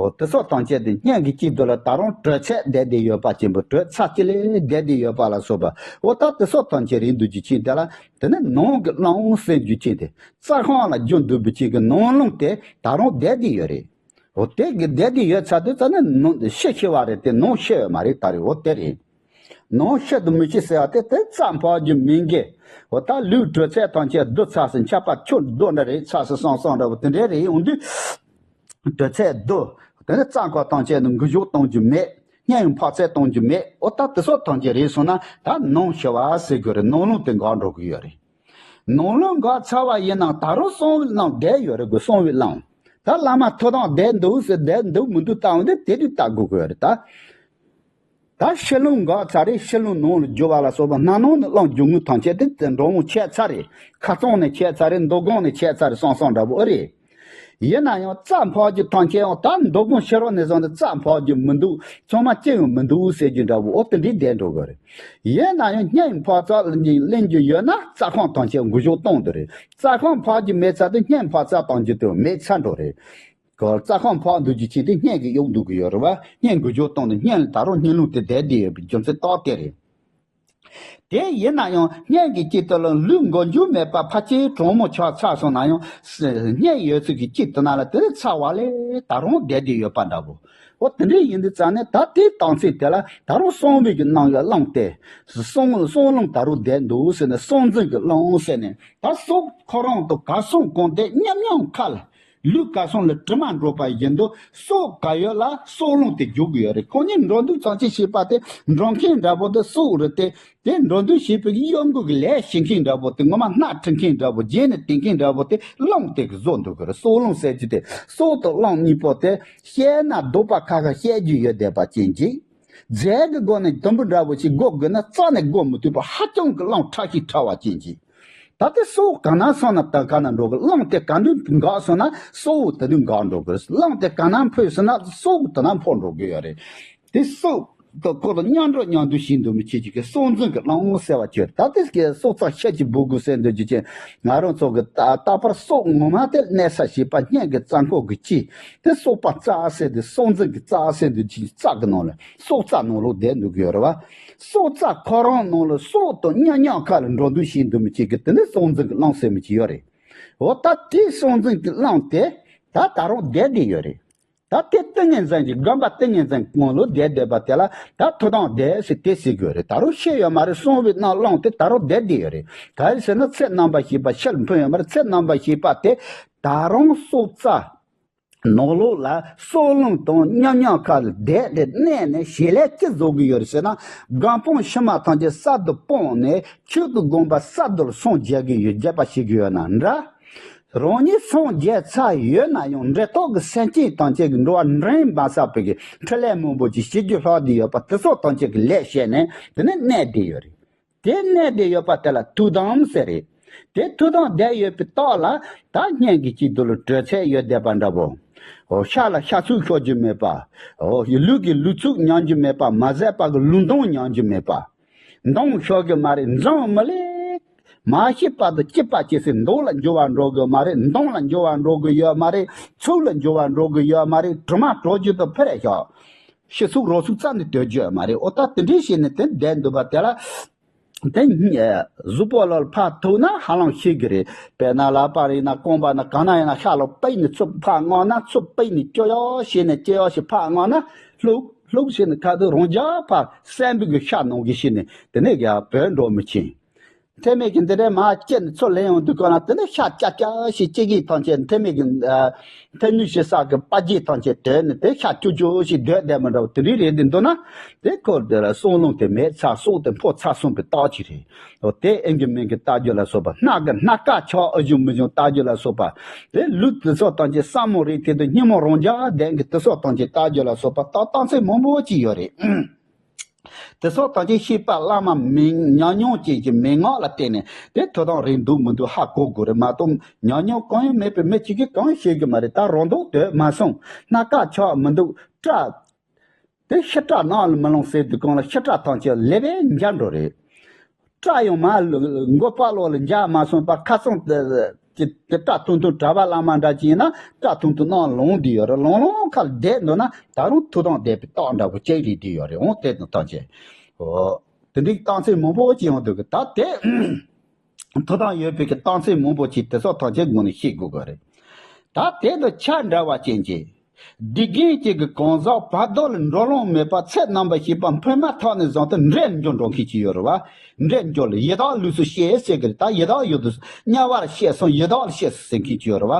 འོ་དེ་སོགས་ཐམས་ཅད་དེ་བརྙན་གྱི་དཀྱིལ་དུ་ལ་ད་རུང་དྲོད་ཚད་བསྡད་བསྡད་ཡོད་པ་ཅན་པོ། དྲོད་ཚ་ཅི་ལས་བསྡད་བསྡད་ཡོད་པ་ལ་སོགས་པ། འོ་ད་དེ་སོགས་ཐམས་ཅད་རེད་འདུག་རྒྱུ་ཅིག་དེ་ལ་དེ་ནི་ནང་གི་རླུང་ཟེར་རྒྱུ་ཅིག་དེ་རྩྭ་ཁང་ལ་རྒྱུ་འདུག་པའི་ཅིག་གི་ནང་རླུང་དེ་ད་རུང་བསྡད་བསྡད་ཡོད་རེད། འོ་དེ་གི་བསྡད་བསྡད་ཡོད་ཚར་དུས་ཙ་ནི་ནང་ཕྱི་ཤི་བ་རེད་དེ་ནང་ཤི་ཡོད་མ་རེད། ད་རེད་འོ་དེ་རེད། ནང་ཤི་དང་མི་ཤི་ཟེར་བ་དེ་དེ་རྩྭ་འཕག་རྒྱུ་མིན་གི། འོ་ད་ལུས་དྲོད་ཚད་ཐམས་ཅད་བསྡུ་ཚར་སོང་། ཆད་པ་ཆུ་རྡོ་འདྲ་རེད་ཚར་སོང་སོང་སོང་འདྲ་བོ་དེ་འདྲའི་རེད། ཡོང་དུས་ དྲོད་ཚད་བསྡུ། དེ་ནས་རྩ་འཁོར་ཐམས་ཅད་ནི་འགུལ་སྐྱོད་གཏོང་རྒྱུ་མེད། བརྙན་འཕར་ཚད་གཏོང་རྒྱུ་མེད། འོ་ད་དེ་སོགས་ཐམས་ཅད་རེད་སོང་ན་ད་ནང་ཞི་བ་ཟེར་དགོས་རེད། ནང་རླུང་དེ་འགག་འགྲོ་གི་ཡོད་རེད། ནང་རླུང་འགག་ཚར་བ་ཡིན་ནའང་ད་རུང་གསང་བའི་རླུང་བསྡད་ཡོད་རེད་གོ། གསང་བའི་རླུང་། ད་བླ་མ་ཐུགས་དམ་བསྡད་འདུག་ཟེར་བསྡད་འདུག་མི་འདུག་བལྟ་འོང་དེ་དེ་དུས་བལྟ་དགོས་ཀྱི་ཡོད་རེད་ད། ད་ཕྱི་རླུང་འགག་ཚར་རེད། ཕྱི་རླུང་ནང་ལ་རྒྱུ་བ་ལ་སོགས་པ་སྣ་ནང་ནས་རླུང་རྒྱུ་དངོས་ཐམས་ཅད་དེ་དེ་འགྲོ་འོང་ཆད་ཚར་རེད། ཁ་རྩང་ནས་ཆད་ཚར་རེད། མདོ་སྒང་ནས་ཆད་ཚར་རེད། སང་སང་འདྲ་པོ་ཨེ་རེད། ཡིན་ན་ཡང་རྩ་འཕག་རྒྱུ་ཐམས་ཅད་ཡང་ད་མདོ་སྒང་ཕྱི་རོལ་ནས་བཟུང་སྟེ་རྩ་འཕག་རྒྱུ་མི་འདུག་ཚང་མ་ཅི་ཡང་མི་འདུག་ཟེར་རྒྱུ་འདྲ་པོ་ཨོ་དེ་འདྲའི་བསྡད་འགྲོ་གི་རེད། ཡིན་ན་ཡང་བརྙན་འཕར་ཚད་ལ་ལེན་རྒྱུ་ཡོད་ན་རྩ་ཁམས་ཐམས་ཅད་འགུལ་སྐྱོད་གཏོང་དུ་རེད། རྩ་ཁམས་འཕག་རྒྱུ་མེད་ཚར་དུས་བརྙན་འཕར་ཚད་གཏོང་རྒྱུ་དེ་མེད་ཚར་འགྲོ་རེད། གོ། རྩ་ཁམས་འཕག་འདུག་རྒྱུ་ཅན་དེ་བརྙན་གྱིས་གཡོགས་འདུག་གི་ཡོད་རེད་བ། བརྙན་འགུལ་སྐྱོད་གཏོང་དུས་བརྙན་ལ་ད་རུང་བརྙན་རླུང་དེ་བསྡད་བསྡད་ཡོད་པའི་རྒྱུ་མཚན་རྟགས་དེ་རེད། དེ་ཡིན་ན་ཡང་བརྙན་གྱི་དཀྱིལ་དུ་ལ་ལུས་འགུལ་འགྱུར་མེད་པ་ཕལ་ཆེར་གྲང་མོ་ཆགས་ཚར་སོང་ན་ཡང་བརྙན་ཡོད་ཚད་ཀྱི་དཀྱིལ་དུ་ན་ལ་དེ་རིང་ཚར་བ་ལས་ད་རུང་བསྡད་བསྡད་ཡོད་པ་འདྲ་པོ། འོ་དེ་འདྲ་ཡིན་དུས་ཙང་ནས་ད་དེའི་རྟགས་མཚན་དེ་ལ་ད་རུང་གསང་བའི་གི་རླུང་གི་རླུང་སྟེ། གསང་གསང་རླུང་ད་རུང་བསྡད་འདུག་ཟེར་ནས་གསང་འཛིན་གྱི་རླུང་ཟེར་ནས་ད་སྲོག་ཁོ་རང་དང་གར་སོང་གང་དེ་མཉམ་མཉམ་ཁ་ལ། ལུས་གར་སོང་ལ་དྲི་མ་འགྲོ་བ་ཡིན་དུས་སྲོག་ག་ཡོད་ལ་གསང་རླུང་དེ་རྒྱུག་གི་ཡོད་རེད། ཁོ་གཉིས་འགྲོ་འདུག་ཙམ་ཅིག་བྱེད་པ་དེ་འགྲོ་མཁན་འདྲ་པོ་དེ་སྲོག་རེད་དེ། དེ་འགྲོ་འདུག་བྱེད་པའི་གཡོ་འགུལ་གྱི་ལས་བྱེད་མཁན་འདྲ་པོ་དེ་ངོ་མ་སྣ་ཁྲིད་མཁན་འདྲ་པོ་རྗེས་ནས་དེད་མཁན་འདྲ་པོ་དེ་རླུང་དེ་གིས་བཟོ་འདུག་གི་རེད། གསང་རླུང་ཟེར་རྒྱུ་དེ་སྲོག་དང་རླུང་གཉིས་པོ་དེ་བཤད་ན་ལྡོག་པ་ཁ་ཁ་བཤད་རྒྱུ་ཡོད་བསྡད་པ་ཅན་གྱིས། རྫས་ཀྱི་སྒོ་ནས་དུམ་བུ་འདྲ་པོ་ཞིག་བགོ་དགོས་ན་རྩ་ནས་བགོ་མི་ཐུབ་པ་ཧ་ཅང་གི་རླུང་ཕྲ་ཞིང་ཕྲ་བ་ཅན་གྱིས། ད་དེ་སྲོག་ག་ན་སོང་ན་ད་ག་ན་འགྲོ་གི། རླུང་དེ་ག་དུས་འགག་སོང་ན་སྲོག་དེ་དུས་འགག་འགྲོ་གི། རླུང་དེ་ག་ན་འཕོས་སོང་ན་སྲོག་དེ་ན་འཕོ་འགྲོ་གི་ཡོད་རེད། དེ་སྲོག་དང་ཁོ་དང་མཉམ་འགྲོ་མཉམ་འདུ་བྱེད་འདུག་མི་བྱེད་ཀྱི་གསང་འཛིན་གྱི་རླུང་ཟེར་བ་ཅིག་ཡོད་རེད། ད་དེ་གི་སྲོག་རྩ་ཤེད་ཀྱིས་འབུད་དགོས་ཟེར་འདུག་རྒྱུ་ཅན་ང་རང་ཚོ་གི་ད་རྟག་པར་སྲོག་ངོ་མ་དེ་གནས་ས་ཞེས་པ་སྙན་གྱི་རྩ་འཁོར་གྱི་སྤྱི། དེ་སྲོག་པ་རྩ་ཟེར་དེ་གསང་འཛིན་གྱི་རྩ་ཟེར་དེ་ཅིག་རྩ་གི་ནང་ལ་སྲོག་རྩ་ནང་ལོགས་བསྡད་འདུག་གི་ཡོད་རེད་བ། སྲོག་རྩ་ཁོ་རང་ནང་ལ་སྲོག་དང་མཉམ་མཉམ་ཁ་ལ་འགྲོ་འདུག་བྱེད་འདུག་མི་བྱེད་ཀྱི་དེ་ནི་གསང་འཛིན་གྱི་རླུང་ཟེར་མི་ཅིག་ཡོད་རེད། འོ་ད་དེ་གསང་འཛིན་གྱི་རླུང་དེ་ད་ད་རུང་བསྡད་བསྡད་ཡོད་རེད། ད་དེ་ཏིང་ངེ་འཛིན་གྱི་སྒོམ་པ་ཏིང་ངེ་འཛིན་གང་ལོ་བསྡད་བསྡད་པ་དེ་ལ་ད་ཐུགས་དམ་བསྡད་ཟེར་དེ་ཟེར་གྱི་ཡོད་རེད། ད་རུང་ཤི་ཡོད་མ་རེད། གསང་བའི་རླུང་རླུང་དེ་ད་རུང་བསྡད་བསྡད་ཡོད་རེད། ག་རེ་ཟེར་ན་ཚེ་རྣམ་པར་ཤེས་པ་ཤི་ལ་འཕོས་ཡོད་མ་རེད། ཚེ་རྣམ་པར་ཤེས་པ་དེ་ད་རུང་སྲོག་རྩ་ནང་ལོགས་ལ་གསང་རླུང་དང་མཉམ་མཉམ་ཁ་ལ་བསྡད་དེ་གནས་ནས་བྱེད་ལས་ཅི་བཟོ་གི་ཡོད་རེད་ཟེར་ན། སྒོམ་སྤང་ཕྱི་མ་ཐམས་ཅད་གསར་དུ་སྤངས་ནས་ཆོས་ཀྱི་དགོངས་པ་གསར་དུ་ལ་སངས་རྒྱས་ཀྱི་ཡོད། རྒྱས་པ་བྱེད་ཀྱི་ཡོད་ན་འདྲ། རང་ཉིད་སངས་རྒྱས་ཚར་ཡོད་ན་ཡང་འབྲེལ་ཐོགས་ཀྱི་སེམས་ཅན་ཐམས་ཅད་ཀྱི་འགྲོ་བ་འདྲེན་མ་ཟག་པའི་གི་འཕྲིན་ལས་མང་པོ་ཅིག་བྱེད་རྒྱུ་ལྷག་བསྡད་ཡོད་པ་དེ་ཚོ་ཐམས་ཅད་ཀྱི་ལས་བྱས་ནས་དེ་ནས་གནས་བསྡད་ཡོད་རེད། དེ་གནས་བསྡད་ཡོད་པ་དེ་ལ་ཐུགས་དམ་ཟེར་རེད། དེ་ཐུགས་དམ་བསྡད་ཡོད་པའི་རྟགས་ལ་ད་སྙན་གྱི་དཀྱིལ་དུ་ལ་དྲོད་ཚད་ཡོད་བསྡད་པ་འདྲ་པོ། འོ་ཤ་ལ་ཤ་ཚུགས་ཤོར་རྒྱུ་མེད་པ། འོ་ལུས་ཀྱི་ལུས་ཚུགས་ཉམས་རྒྱུ་མེད་པ། མ་ཟད་པ་གི་ལུས་མདངས་ཉམས་རྒྱུ་མེད་པ། མདངས་ཤོར་གི་མ་རེད། མདངས་མི་ལེགས། མ་ཤེས་པ་དང་སྐྱིད་པ་སྐྱེ་སའི་མདོག་ལ་འགྱུར་བ་འགྲོ་གི་མ་རེད། མདངས་ལ་འགྱུར་བ་འགྲོ་གི་ཡོད་མ་རེད། ཚུགས་ལ་འགྱུར་བ་འགྲོ་གི་ཡོད་མ་རེད། དྲི་མ་གྲོལ་རྒྱུ་དང་ཕི་རེ་ཤོག་ཕྱི་ཚུགས་རོ་ཚུགས་རྩ་ནས་དོད་རྒྱུ་ཡོད་མ་རེད། འོ་ད་དེ་འདྲའི་བྱས་ནས་དེ་བསྡད་འདུག་པ་དེ་ལ། དེ་གཟུགས་པོ་ལ་ཕར་ཐུག་ན་ཧ་ལམ་ཤེས་གི་རེད། དཔེར་ན་ལག་པ་རེད་ན་རྐང་པ་ན་གང་ན་ཡིན་ན་ཤ་ལ་པིག་ནས་ཚུར་ཕར་མངགས་ན་ཚུར་པིག་ནས་ཅོ་ཡོ་བྱས་ནས་ཅོ་ཡོ་བྱས་ཕར་མངགས་ན་ལྷུག་ལྷུག་བྱས་ནས་ཁ་ཐུག་རང་རྒྱ་ཕར་སྲན་པོ་གི་ཤ་ནང་གི་བྱས་ནས་དེ་ནས་ཡར་བུད་འགྲོ་མི་ཕྱིན། མཐེ་མིག་གིས་འདི་འདྲའི་མར་བཅད་ནས་ཚུར་ལེན་ཡོང་དུས་གོ་ན་དེ་ནས་ཤ་ཀྱག་ཀྱག་ཞིག་ཅི་གི་ཐང་ཆད་མཐེ་མིག་གི་མཐེབ་གཉིས་ཞིག་ས་གི་པ་རྒྱས་ཐང་ཆད་དོད་ནས་དེ་ཤ་ཀྱུ་ཀྱུ་ཞིག་སྡོད་བསྡད་མི་འདྲ་བ་དེ་འདྲའི་རེད་དེ་འདུག་ན། དེ་ཁོ་དེ་ལ་གསང་རླུང་དེ་མེད་ཚར་སྲོག་དེ་འཕོ་ཚར་སོང་པའི་རྟགས་ཅིག་རེད། འོ་དེ་ཨེ་འགི་མིན་གི་ལྟ་རྒྱུ་ལ་སོགས་པ་སྣ་གི་སྣ་ཀ་ཆག་ཨ་ཞུ་མི་ཞུ་ལྟ་རྒྱུ་ལ་སོགས་པ། དེ་ལུས་དེ་ཚོ་ཐམས་ཅད་ས་མོ་རེད་དེ་དུས་སྙིང་མོ་རང་རྒྱ་ལྡན་གི་དེ་ཚོ་ཐམས་ཅད་ལྟ་རྒྱུ་ལ་སོགས་པ་རྟགས་རྟགས་མཚན་མང་པོ་ཅིག་ཡོད་རེད། དེ་སོགས་དང་ཅིག་ཤེས་པ་བླ་མ་མི་ཉམས་མྱོང་ཅན་གྱི་མན་ངག་ལ་བརྟེན་ནས་དེ་ཐུགས་དམ་རེད་འདུག་མི་འདུག་ཧ་གོ་དགོས་རེད་མ་གཏོགས་ཉམས་མྱོང་གང་ཡང་མེད་པའི་མི་གཅིག་གིས་གང་ཤེས་ཀྱི་མ་རེད། ད་རང་ལྡོག་དོད་མ་སོང་སྣ་ཀ་ཆག་མི་འདུག་སྐྲ་དེ་ཕྱི་སྐྲ་ནང་ལ་མི་ལོང་ཟེར་དུས་གང་ལ་ཕྱི་སྐྲ་ཐམས་ཅད་ལེ་བའི་འཇམ་འགྲོ་རེད། སྐྲ་ཡང་མ་མགོ་པ་ལོག་ལ་འཇམ་མ་སོང་བར་ཁ་སང་དེ་དེ་སྐྲ་ཐུང་ཐུང་གྲྭ་པ་བླ་མ་འདྲ་ཅིག་ཡིན་ན་སྐྲ་ཐུང་ཐུང་ནང་ལོང་བསྡད་ཡོད་རེད། ལོང་ལོང་ཁ་ལ་བསྡད་འདུག་ན་ད་རུང་ཐུགས་དམ་བསྡད་པའི་རྟགས་འདྲ་པོ་ཅིག་རེད་བསྡད་ཡོད་རེད། འོང་དེ་དང་ཐམས་ཅད་འོ་དེ་འདྲའི་རྟགས་མཚན་མང་པོ་ཅིག་ཡོང་འདུག་གི། ད་དེ་ཐུགས་དམ་ཡོད་པའི་གི་རྟགས་མཚན་མང་པོ་ཅིག་དེ་སོགས་ཐམས་ཅད་ངོས་ནས་ཤེས་དགོས་གི་རེད། ད་དེ་དང་ཆ་འདྲ་བ་ཅན་གྱི། སྡིག་རྒན་གཅིག་གི་གང་ཟག་བར་དོ་ལ་འགྲོ་ལོང་མེད་པར་ཚེ་རྣམ་པར་ཤེས་པ་འཕོས་མ་ཐག་ནས་བཟུང་སྟེ་འདྲེན་འགྱུར་འགྲོ་མཁན་ཅིག་ཡོད་རེད་བ། འདྲེན་འགྱུར་ལ་ཡི་དྭགས་ལུས་སུ་སྐྱེས་ཟེར་གི་རེད། ད་ཡི་དྭགས་ཡོད་དུས་དམྱལ་བར་སྐྱེས་སོང་ཡི་དྭགས་ལ་སྐྱེས་སོང་ཟེར་མཁན་ཅིག་ཡོད་རེད་བ།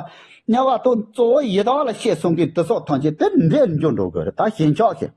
དམྱལ་བ་དང་གཙོ་བོ་ཡི་དྭགས་ལ་བཤད་གསུང་མཁན་དེ་ཚོ་ཐམས་ཅད་དེ་འདྲེས་འགྱུར་འགྲོ་དགོས་རེད། ད་ཞེན་ཆགས་ཞེན་